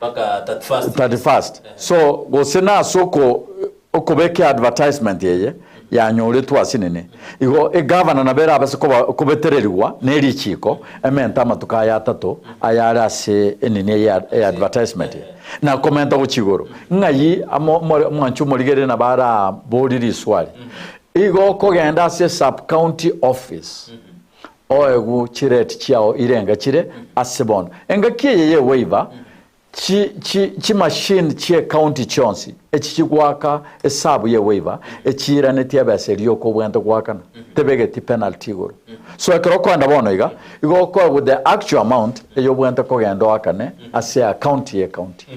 31st. So gose nase oko okobeka eadvertisement eye yanyoretwe ase nini, igo egavana nabo erabase koba kobetererigwa ne richiko emente amatuko aya atato ayare ase enini eye eadvertisement eye na komenta gochia igoro. Ng'ai amo more omwanchi omorigereria nabo araborie riswali. Igo okogenda ase esub county office Oegwe chireti chiao irenga chire ase bono. Engaki eye y'ewaiver, chi, chi, chimachine chi'ecounty chionsi echi chigoaka esabu y'ewaiver echiiranetie ebesa eria okobwente goakana, tebegeti penalty igoro. So ekero okoenda bono iga, igo okoegwa the actual amount eyobwente kogenda oakane ase eaccount y'ecounty.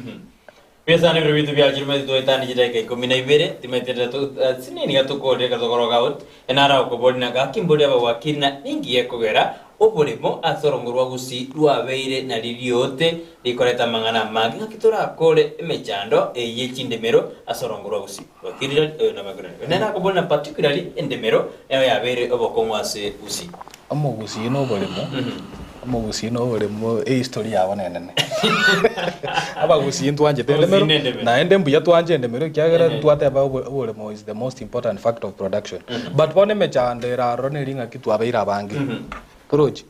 Ebiasara nebiro binto biachire omanyete twaetania chidakika ikomi na ibere, timanyete rira to sinini iga tokorire ekero tokoroga out, enara okoboria na gaki mbori abawakili na ninki gekogera oboremo ase orongo rwa Gusii rwabeire nari riote rikoreta amang'ana amange ng'aki torakore emechando eye ye chindemero ase orongo rwa Gusii. Wakili rari oyo namakerani. Oyo nere akoboria na particularly endemero nero yabeire obokong'u ase Gusii. Omogusii na oboremo, omogusii na oboremo ehistory yabo nenene. Abagusii ntwanchete Abagusii endemero, na endemero. naende mbuya twanche endemero ekiagera ntwateba obo- oboremo is the most important factor of production. But bono emechando ere aroro neri ng'aki twabeire abange, torochi?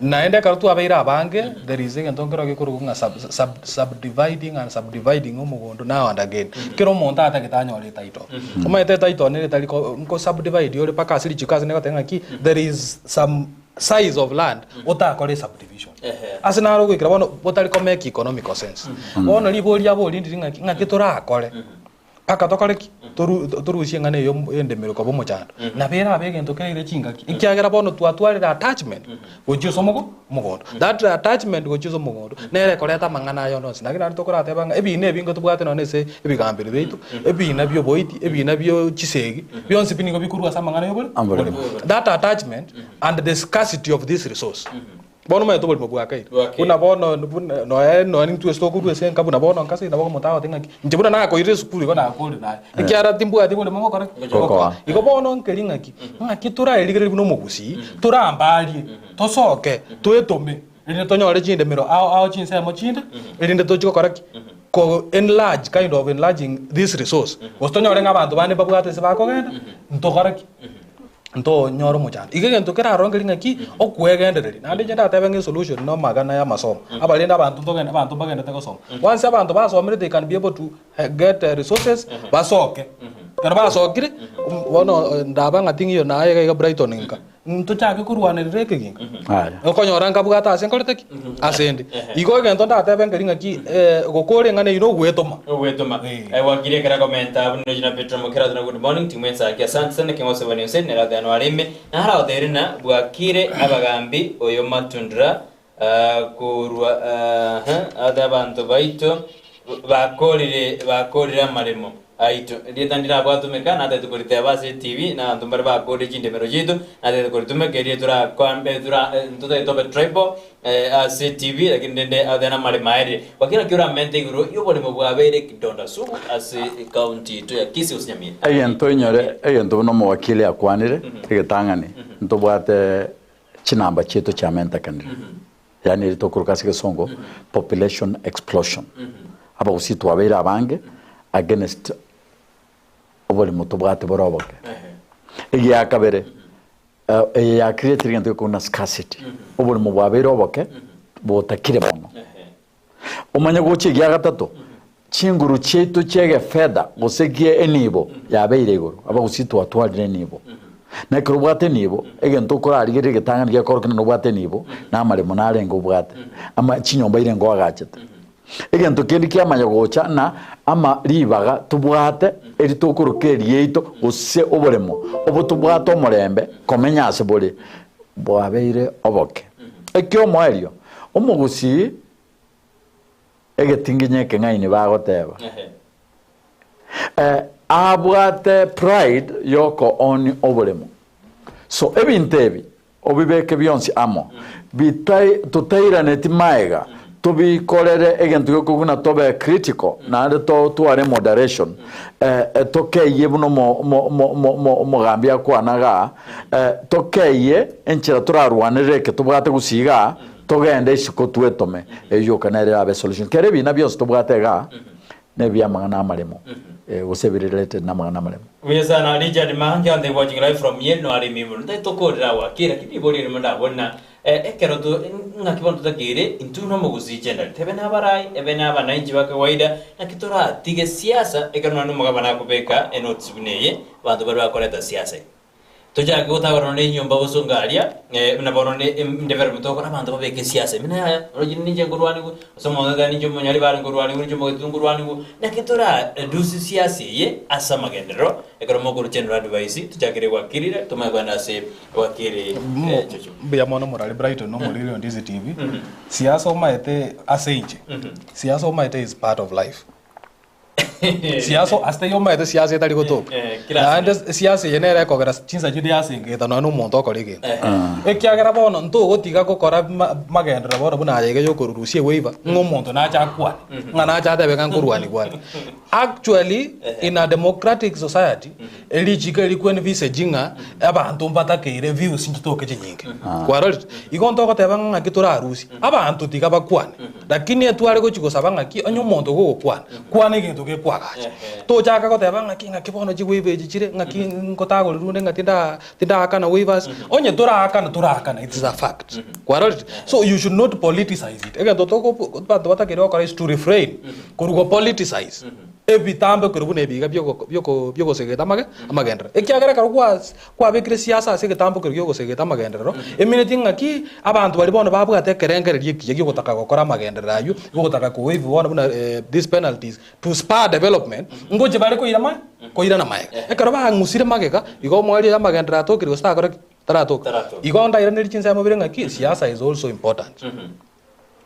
Naende ekero twabeire abange, there is egento nkero gekorokwa ng'a sub sub subdividing and subdividing omogondo now and again. Kera omonto atagete anyore etitle. Omanyete etitle nere etari ko nko subdivide ore mpaka ase richiko ase negoteba ng'aki, there is some size of land otakore esubdivision. Ase naro ogoikera bono botari ko make economical sense. Bono ribori riabo rindiri ng'aki, ng'aki torakore. Mpaka tokore ki? Toru torusie eng'ana eye y'endemero koba omochando. Nabo erabe egento keire chingaki, ekiagera bono twatwarire attachment gochia ase omogo omogondo. That attachment gochia ase omogondo, nere ekoreta amang'ana aya onsi. Naki naende tokorateba ng'a ebina ebi tobwate nonye ase ebigambero biaito, ebina bia oboiti, ebina bia chisegi, bionsi pi nigo bikorwa ase amang'ana ya obore oboremo. That attachment and the scarcity of this resource. Bono omanyete oborimo bwakaire. Bwakaire. Buna bono buna noe noe intwe ase tokorwa ase enka buna bono nkase nabo omonto agote ng'aki, inche buna nakoirire esukuru igo nakorire naye. Ekiagera timbwati borimo ngokora ki? Gokoa. Igo bono nkeri ng'aki, ng'aki toraerigererie buna omogusii, torambarie, tosoke, toetome, erinde tonyore chindemero ao ao chinsemo chinde, erinde tochie gokora ki? Ko enlarge, kind of enlarging this resource. Gose tonyore ng'a abanto bande mbabwate ase bakogenda, ntokore ki? Ntonyore omochando. Igo egento kerarongerie ng'aki, okwegendereria. Naende inche ndatebe ng'a esolution na amagana ya amasomo. Abarende abanto ntogende abanto mbagendete gosoma. Once abanto basomire they can be able to get resources, basoke. Ekero basokire, bono ndaba ng'a ting'iyo naye iga iga Brighton nka, ntochake korwanerera ekeginga. Aya. Okonyora nkabwate ase nkorete ki? Ase ende. Igo egento ndatebe nkeri ng'aki, gokora eng'ana eyio nogwetoma. Ogwetoma. Eh. Eh, wakiri ekero akomenta abwo ndoche na Petro Mokera na good morning timu ensaki asante sana keng'ose bani onse nera ano areme na haraotere na bwakire abagambi oyo matundra ah, korwa ah, ha, ate abanto baito bakorire bakorire amaremo aito rieta ndirabwatumeka natete koriteba ase TV na abanto mbare bakorire chindemero chiaito natete koritumeka erio torakwambe tora ntotagete tobe tribal Ase TV, lakini rende abe namaremo aerire. Gwakera naki oramente igoro y'oboremo bwabeire kidonda sugu ase ecounty yaito ya Kisii gose Nyamira? Egento inyore, egento buna omowakili akwanire, egetang'ani, ntobwate chinamba chiaito chiamentakanire. Yaani eri tokoroka ase egesongo population explosion. Abagusii twabeire abange against oborimo tobwate bore oboke. Egia kabere, eye ya creatire egento gekorwa buna scarcity, oborimo bwabeire oboke botakire mono. Omanye gocha egia gatato, chinguru chiaito chi'egefedha gose gie enibo yabeire igoro, abagusii twatwarire enibo. Na ekero obwate enibo, egento okorarigereria egetang'ani gekorokia ng'a nobwate enibo, na amaremo narenge obwate, ama chinyomba irenge oagachete. Egento kende kiamanya gocha ng'a ama ribaga tobwate eri tokoroka eriaito gose oboremo obo tobwate omorembe komenya ase bore, bwabeire oboke. Ekiomoerio, omogusii egetinginyo ekeng'aini bagoteba, abwate pride yoko own oboremo. So ebinto ebi obibeke bionsi amo, bitai totairaneti maega, tobikorere egento gekoguna tobe critical naende totware moderation, tokeyie buna omo omo omo omo omo omogambi akwana igaa, tokeyie enchera torarwanerere eke tobwate gusii igaa, togende isiko twetome, eyio yoka nere erabe esolution. Kera ebina bionsi tobwate igaa, nebi amang'ana amaremo, gose ebiri related na amang'ana amaremo. Buya sana Richard Mange on the watching live from Yale aremi mono ntari tokorera wakira lakini ribori erimo ndabona ekero to ng'aki bono totakeire intwe buna omogusii generally ebe na abarai ebe na abananchi ba kawaida naki toratige siasa ekero nonye na omogabana akobeka enotice buna eye abanto baria bakoreta siasa eye. Tochake gotagora nonye enyomba bosongo aria, buna bono ne development togokora abanto babeke esiasa ime yaya, oroche ninche nkorwanigwe, ase omonto oteba ninche omonyaribare nkorwanigwe, ninche omogetutu nkorwanigwe, naki tora reduce siasa eye ase amagenderero, ekero mokorwa general advice, tochakere gwakirire, tomanye kogenda ase gwakiri chocho. Mbuya mono morari Brighton na omoriri o Ndizi TV. Siasa omaete ase inche, siasa omaete is part of life. Siasa ase taiyo omanyete siasa etari gotoka. Eh, kila Naende siasa eye nere ekogera chinsa chinde yasengeta nonya na omonto okora egento. Ekiagera bono ntogotiga gokora ma- magenderero bono buna aye iga yokorurusia ewaiver ng'a omonto nache akwane, ng'a nache atebe ng'a nkorwani kware. Actually in a democratic society, erichiko eri kwe envisage ng'a abanto mbatakeire views nchitoke chinyinge. Kwarorire? Igo ntogoteba ng'a ng'aki torarusie, abanto tiga bakwane. Lakini etware gochia gosaba ng'aki onye omonto gogokwana, kwana egento gekwagacha. Tochaka goteba ng'aki ng'aki bono chiwaiver echi chire, ng'aki ngotagorerwa onde ng'a tinda tindaakana waivers, onye toraakana toraakana it is a fact. Kwarorire? So you should not politicize it. Egento toko abanto batakeire gokora is to refrain korwa go politicize ebitambe korwa buna ebi iga bioko bioko biogosegeta amage amagenderero. Ekiagera ekero gwas Kwabekire siasa ase egetambo keria gi'ogosegeta amagenderero, emineti ng'aki abanto baria bono babwate ekerengererio ekiya gi'ogotaka gokora amagenderero ayio, gi'ogotaka ko waive bono buna these penalties to spur development, ngochia bare koira ma koirana magega. Ekero bang'usire magega, igo omwari oyo amagenderero atokire gose takora ki? Taratoka. Taratoka. Igo ndairanerie chinsemo bire ng'aki, siasa is also important.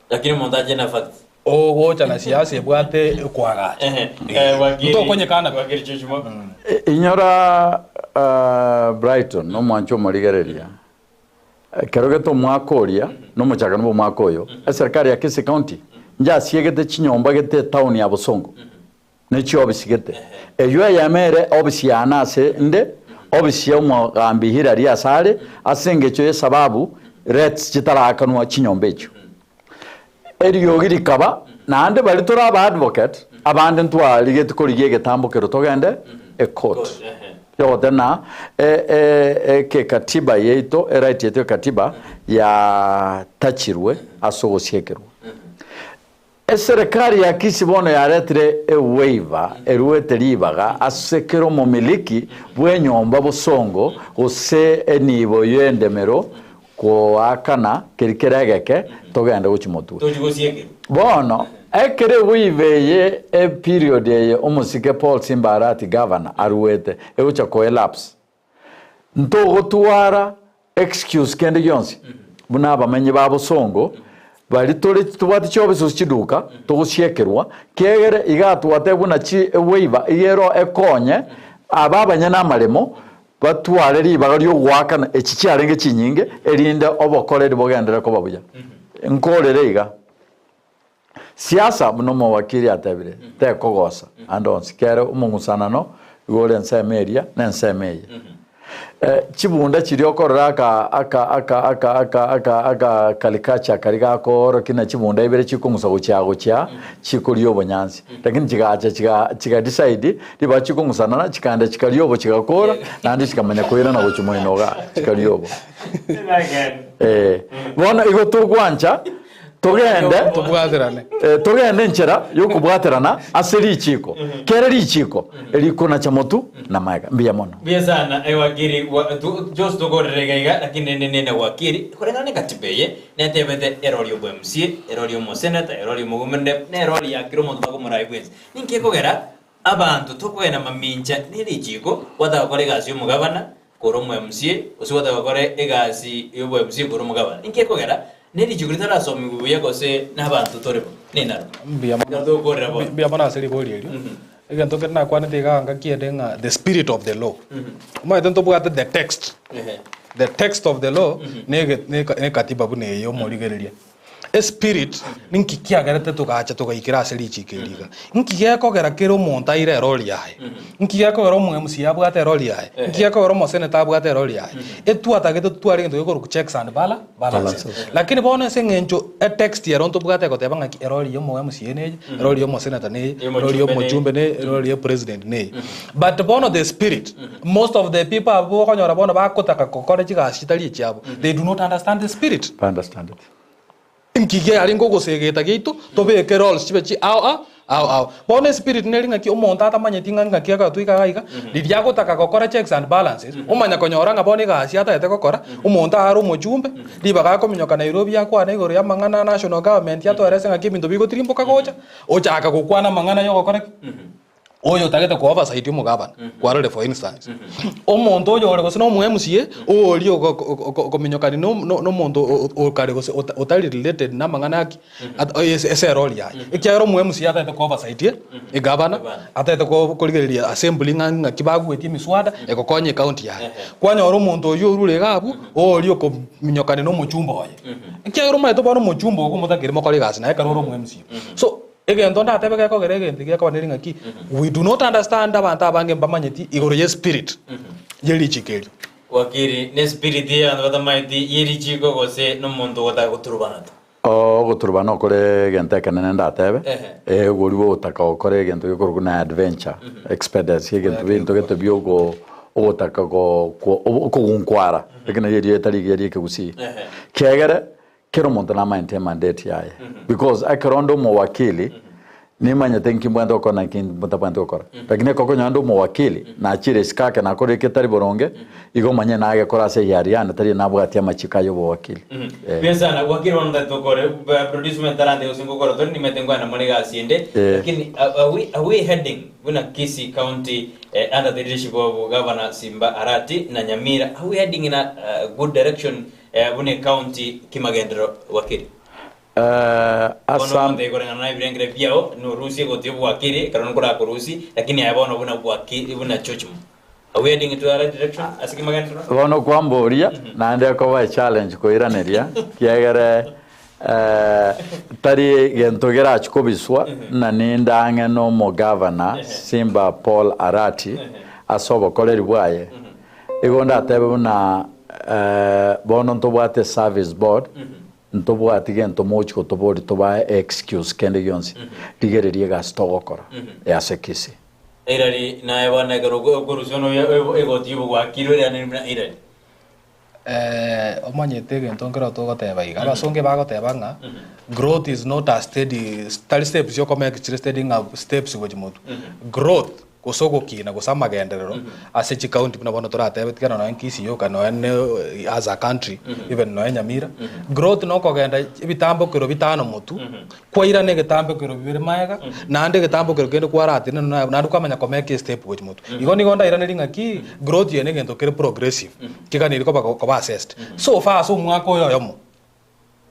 Lakini omonto ache na facts. Ogocha na siasa ebwate okoagacha. Ntokonyekana pi. Wakiri Joshua. Inyora Brighton nomwancha omorigereria, ekero gete omwaka oria na omochakano bwa omwaka oyo, eserikari ya Kisii County njasiegete chinyomba gete etown ya Bosongo ne chiofisi gete. Eyio eyemo ere ofisi yane ase nde, ofisi ya omogambi Hillary ase are, ase engencho y'esababu rates chitaraakanwa chinyomba echio. Eriogi rikaba, naende baria tore aba advocate, abande ntwarigetie korigia egetambo kero togende ecourt. Yogoteba na ekekatiba yaito, eright yaito ekatiba yatachirwe ase ogosiekerwa. Eserekari ya Kisii bono yaretire ewaiver eruete ribaga ase kera omomiliki bw'enyomba bosongo gose enibo y'endemero koakana keri kere egeke togende gochia motwe. Tochi gosiekerwa. Bono ekero ewaiver eye eperiod eye omosike Paul Simba Arati governor aruete egocha koelapse Ntogotwara excuse kende gionsi buna abamenyi ba bosongo bari tore tobwate chiofisi gose chiduka togosiekerwa kiagera iga twateba buna chi ewaiver iga ero ekonye aba abanyene amaremo batware ribaga riogoakana echi chiarenge chinyinge erinde obokoreri bogenderere koba buya. Nkorere iga. Siasa buna omowakili atebire tekogosa ande onsi kere omong'usanano igo ore ensemo eria na ensemo eye. Chibunda chiria okorora aka aka aka aka aka aka aka caricature karia gakoorokia na chibunda ibere chikong'usa gochia aa gochia aa, chikoria obonyansi. Lakini chigacha chiga chiga decide ribaga chikong'usanana chikaenda chikaria obo chigakora, naende chikamanya koirana gochia moino igaa chikaria obo. Eh, bono igo togwancha togende Tobwaterane. Eh, togende enchera yokobwaterana ase richiko kere richiko erikonacha motu na maega mbuya mono Mbuya sana eh, wakili wa, tu, Jos tokorere iga iga lakini nende nene wakili koreng'ana ne katiba eye netebete erori obwa MCA erori omoseneta erori omogomende na erori ya kera omonto bakomorai bwensi ninki ekogera abanto tokogenda mamincha ne richiko gwataka gokora egasi ya omogabana Kore omo-MCA, gose gwataka gokora egasi y'obo-MCA kore omogabana. Inki ekogera ne richiko ritarasomigwe buya gose nabanto tore bo? Ninaro. Mbuya mono. Ekero togokorera bono. Mbuya mono ase rigori erio. Egento kere nakwanete iga ngaki ende ng'a the spirit of the law. Omanyete ntobwate the text. The text of the law nege ne katiba buna eye omorigereria. Espirit, ninki kiagerete togacha togaikera ase richiko eri iga? Nki gekogera kera omonto aire erori yaye? Nki gekogera omo MCA abwate erori yaye? Nki gekogera omoseneta abwate erori yaye? Etwatagete totware egento gekorokwa checks and bala balances. Lakini bono ase eng'encho etext ero ntobwate egoteba ng'aki erori ya omo MCA neye, erori ya omoseneta neye, erori ya omochumbe neye, erori ya president neye. But bono the spirit, most of the people abwo okonyora bono bagotaka gokora chigasi chitari echiabo, they do not understand the spirit. Understand it. Inki kiarenge ogosegeta giaito tobeke roles chibe chi ao ao ao ao. Bono espirit neri ng'aki omonto atamanyeti ng'a ng'aki agatwika iga iga, riria agotaka gokora checks and balances, omanya konyora ng'a bono egasi atagete gokora, omonto are omochumbe, ribaga akominyoka Nairobi akwane igoro ya amang'ana a national government atoerese ng'aki ebinto bigotirimboka gocha, ochaka gokwana amang'ana ya ogokora ki? Oyo otagete ko oversight omogabana, kwarorire for instance, omonto oyo ore gose na omo MCA, oria okominyokani na omonto okare gose otari related na amang'ana aki, ase erori yaye. Ekiagera omo MCA atagete ko oversight egavana, atagete korigereria assembly ng'a ng'aki baguetie emiswada egokonya ecounty yaye. Kwanyora omonto oyio orure iga abwo, oria okominyokani na omochumba oye. Ekiagera omanyete bono omochumba ogo omotakeri mokore egasi naye ekero ore omo MCA. So, Egento ndatebe gekogera egento gekoba neri ng'aki, we do not understand abanto abange mbamanyeti igoro ye spirit ye richiko erio. Wakiri, ne spirit ye abanto batamaeti ye richiko gose nomonto ogotaka goturubana tu? Ogoturubana okore egento ekenene ndatebe, Ehe. eh, oboria bwa ogotaka gokora egento gekorokwa buna adventure, expedence, egento binto gete bia ogo ogotaka go ko okogunkwara, eki nario erieta rigiya ria ekegusii. Ehe. Kiagere, Kera omonto namaete emandate yaye because ekero onde omowakili nimanyete nki mbwenerete gokora na nki ntabwenereti gokora. Lakini ekero okonyora onde omowakili nachire isiko ake nakorire ketari boronge igo omanye nagekora ase ehiari yane tari nabwatie amachiko aye obowakili. Eh. Mbuya sana wakili bono ntari tokore producer omanyete tarante gose ngokora tore nimanyete nkwana more egasi ende Eh. lakini are we, are we heading buna Kisii county eh, under the leadership of governor Simba Arati na Nyamira are we heading in a good direction Buna ecounty kimagenderero gwakire. Eh, Bono asa omonto koreng'ana na ebirengere biao norusie gotio bwakire ekero nkorakorusi lakini aye bono buna bwakire buna George Mo. Are we heading into the right direction ase kimagenderero? Bono kwamboria naende ekoba echallenge koiraneria kiagere eh, tari gento gerachi kobiswa na ninde ang'e na omogavana Simba Paul Arati ase obokoreri bwaye. Igo ndatebe buna bono ntobwate service board, ntobwati gento mogochi gotoboria tobae excuse kende gionsi, rigereria egasi togokora ase Kisii. Irari naye bono ekero okorusia ono egoti y'obogwakirwe riane buna irari. Omanyete egento nkero togoteba iga, abasongo bagoteba ng'a growth is not a steady, tari steps chiokoma chire steady ng'a steps gochia motwe. Growth gose ogokina gose amagenderero ase chicounty buna bono toratebe tiga nonya Kisii yoka nonya ne as a country even nonya Nyamira, growth nokogenda ebitambokero bitano motwe, kwairana egetambokero bibere maega, naende egetambokero kende kwaratenena nonya naende kwamanya komeka estep gochia motwe. Igo nigo ndairanerie ng'aki growth eye negento kere progressive, keganeirie koba koba assessed. So far ase omwaka oyo oyomo,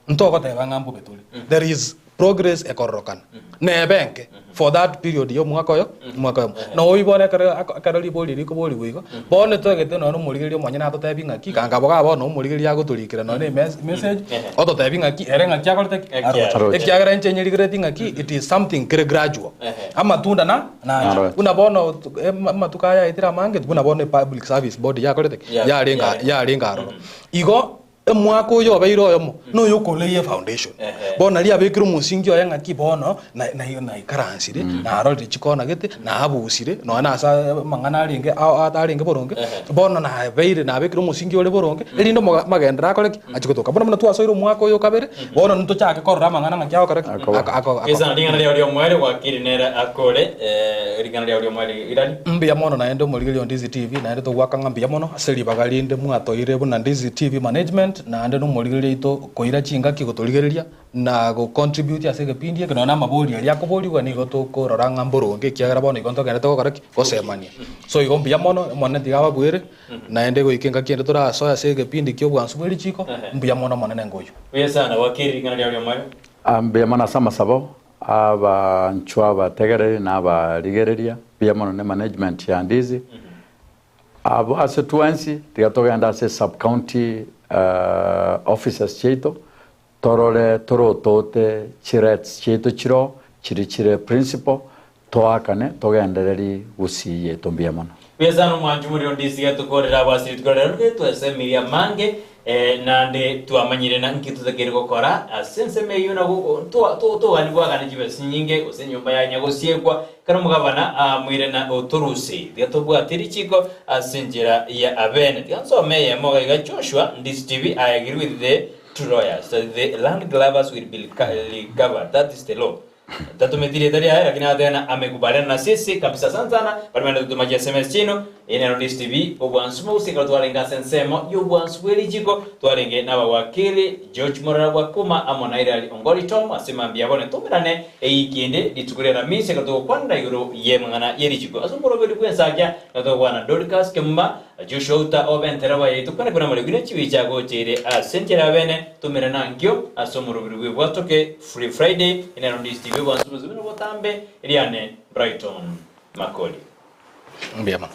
ntogoteba ng'a mbobe tore, there is. Progress ekororokana nebe enke for that period ya omwaka oyo omwaka oyomo. Na oyio bono ekero ako ekero ribori eri rikoborigwa igo, bono toegete nonye na omorigereria omonyene atotebi ng'aki, kanga abo iga bono omorigereria agotorikera nonye na emes emessage, ototebi ng'aki ere ng'aki akorete ki? Aroche. Aroche. Ekiagera inche nyerigereti ng'aki it is something kere gradual. Amatunda na nache. Aroche. Buna bono amatuko aya aetire amange, buna bono epublic service board yakorete ki? Yarenge yarenge aroro. Igo Omwaka oyo obeire oyomo noyo okoleyia efoundation. Bono nario abekire omosingi oye ng'aki bono naikaransire, narorire chikona gete, naabusire, nonya na ase amang'ana arenge atarenge boronge, bono nabeire nabekire omosingi ore boronge, erinde amagenderero akore ki? Achie gotoka. Bono buna twasoire omwaka oyo okabere, bono ntochake korora amang'ana ng'aki agokora ki? Ako. Esa ring'ana riao ri'omoerio gwakire nere akore, ring'ana riao ri'omoerio irari. Mbuya mono naende omorigereria o Ndizi TV, naende togwaka ng'a mbuya mono ase ribaga rinde mwatoire buna Ndizi TV management, naende nomorigereria oito koira chingaki gotorigereria na go contribute ase egepindi eke nonya na amabori aria akoborigwa nigo tokorora ng'a mboronge ekiagera bono igo ntogenderete gokora ki? Gosemania. So igo mbuya mono, Omonene tiga ababuere, naende goika engaki ende torasoe ase egepindi kia obwansu bwe richiko, mbuya mono Omonene ngoyio. Buya sana, gwakire ring'ana riao ri'omoerio. Mbuya mono ase amasabo Abanchwa abategereri na abarigereria, mbuya mono ne management ya Ndizi. Abwo ase twensi tiga togende ase sub county offices chiaito torore torotote chi rates chiaito chiroo chiri chire principal toakane togendereri gusii yaito mbuya mono. Buya sana omwanchi omorero Ndizi getokorera abwo ase rituko ria rero netwesemirie amange Naende twamanyire na nki totakeire gokora ase ensemo eyio na togani goakana chibesa chinyinge, gose enyomba ya nyagosiekwa, ekero omogabana amoire na otorusie. Tiga tobwate richiko ase enchera ya abene. Tiga nsome eyemo iga iga Joshua, Ndisi TV, I agree with the two lawyers that the land grabbers will be recovered. That is the law. Tatometi rieta riaye lakini agateba ng'a amekubaliana na sisi kabisa asante sana baria bande totoma chi sms chiaino eye nero Ndisi TV obwansu mogusi ekero twarenge ase ensemo y'obwansu bwe richiko twarenge n'abawakili George Morara Bwakuma amo na Hilary Ongoli Tom ase mambia abone tomerane eyiki ende rituko ria Aramisi ekero togokwanera igoro y'emang'ana ye richiko ase omoroberi bw'ensakia ekero togokwana Dorcas Kemuma Joshua Uta obe entereba yaito kwane buna amariogi ne chibicha agocheire ase enchera y'abene tomerane ankio ase omoroberi bw'ebwatoke Free Friday, Inero Ndisi TV obwansu bosibire botambe, eriane Brighton Makori. Mbuya mono.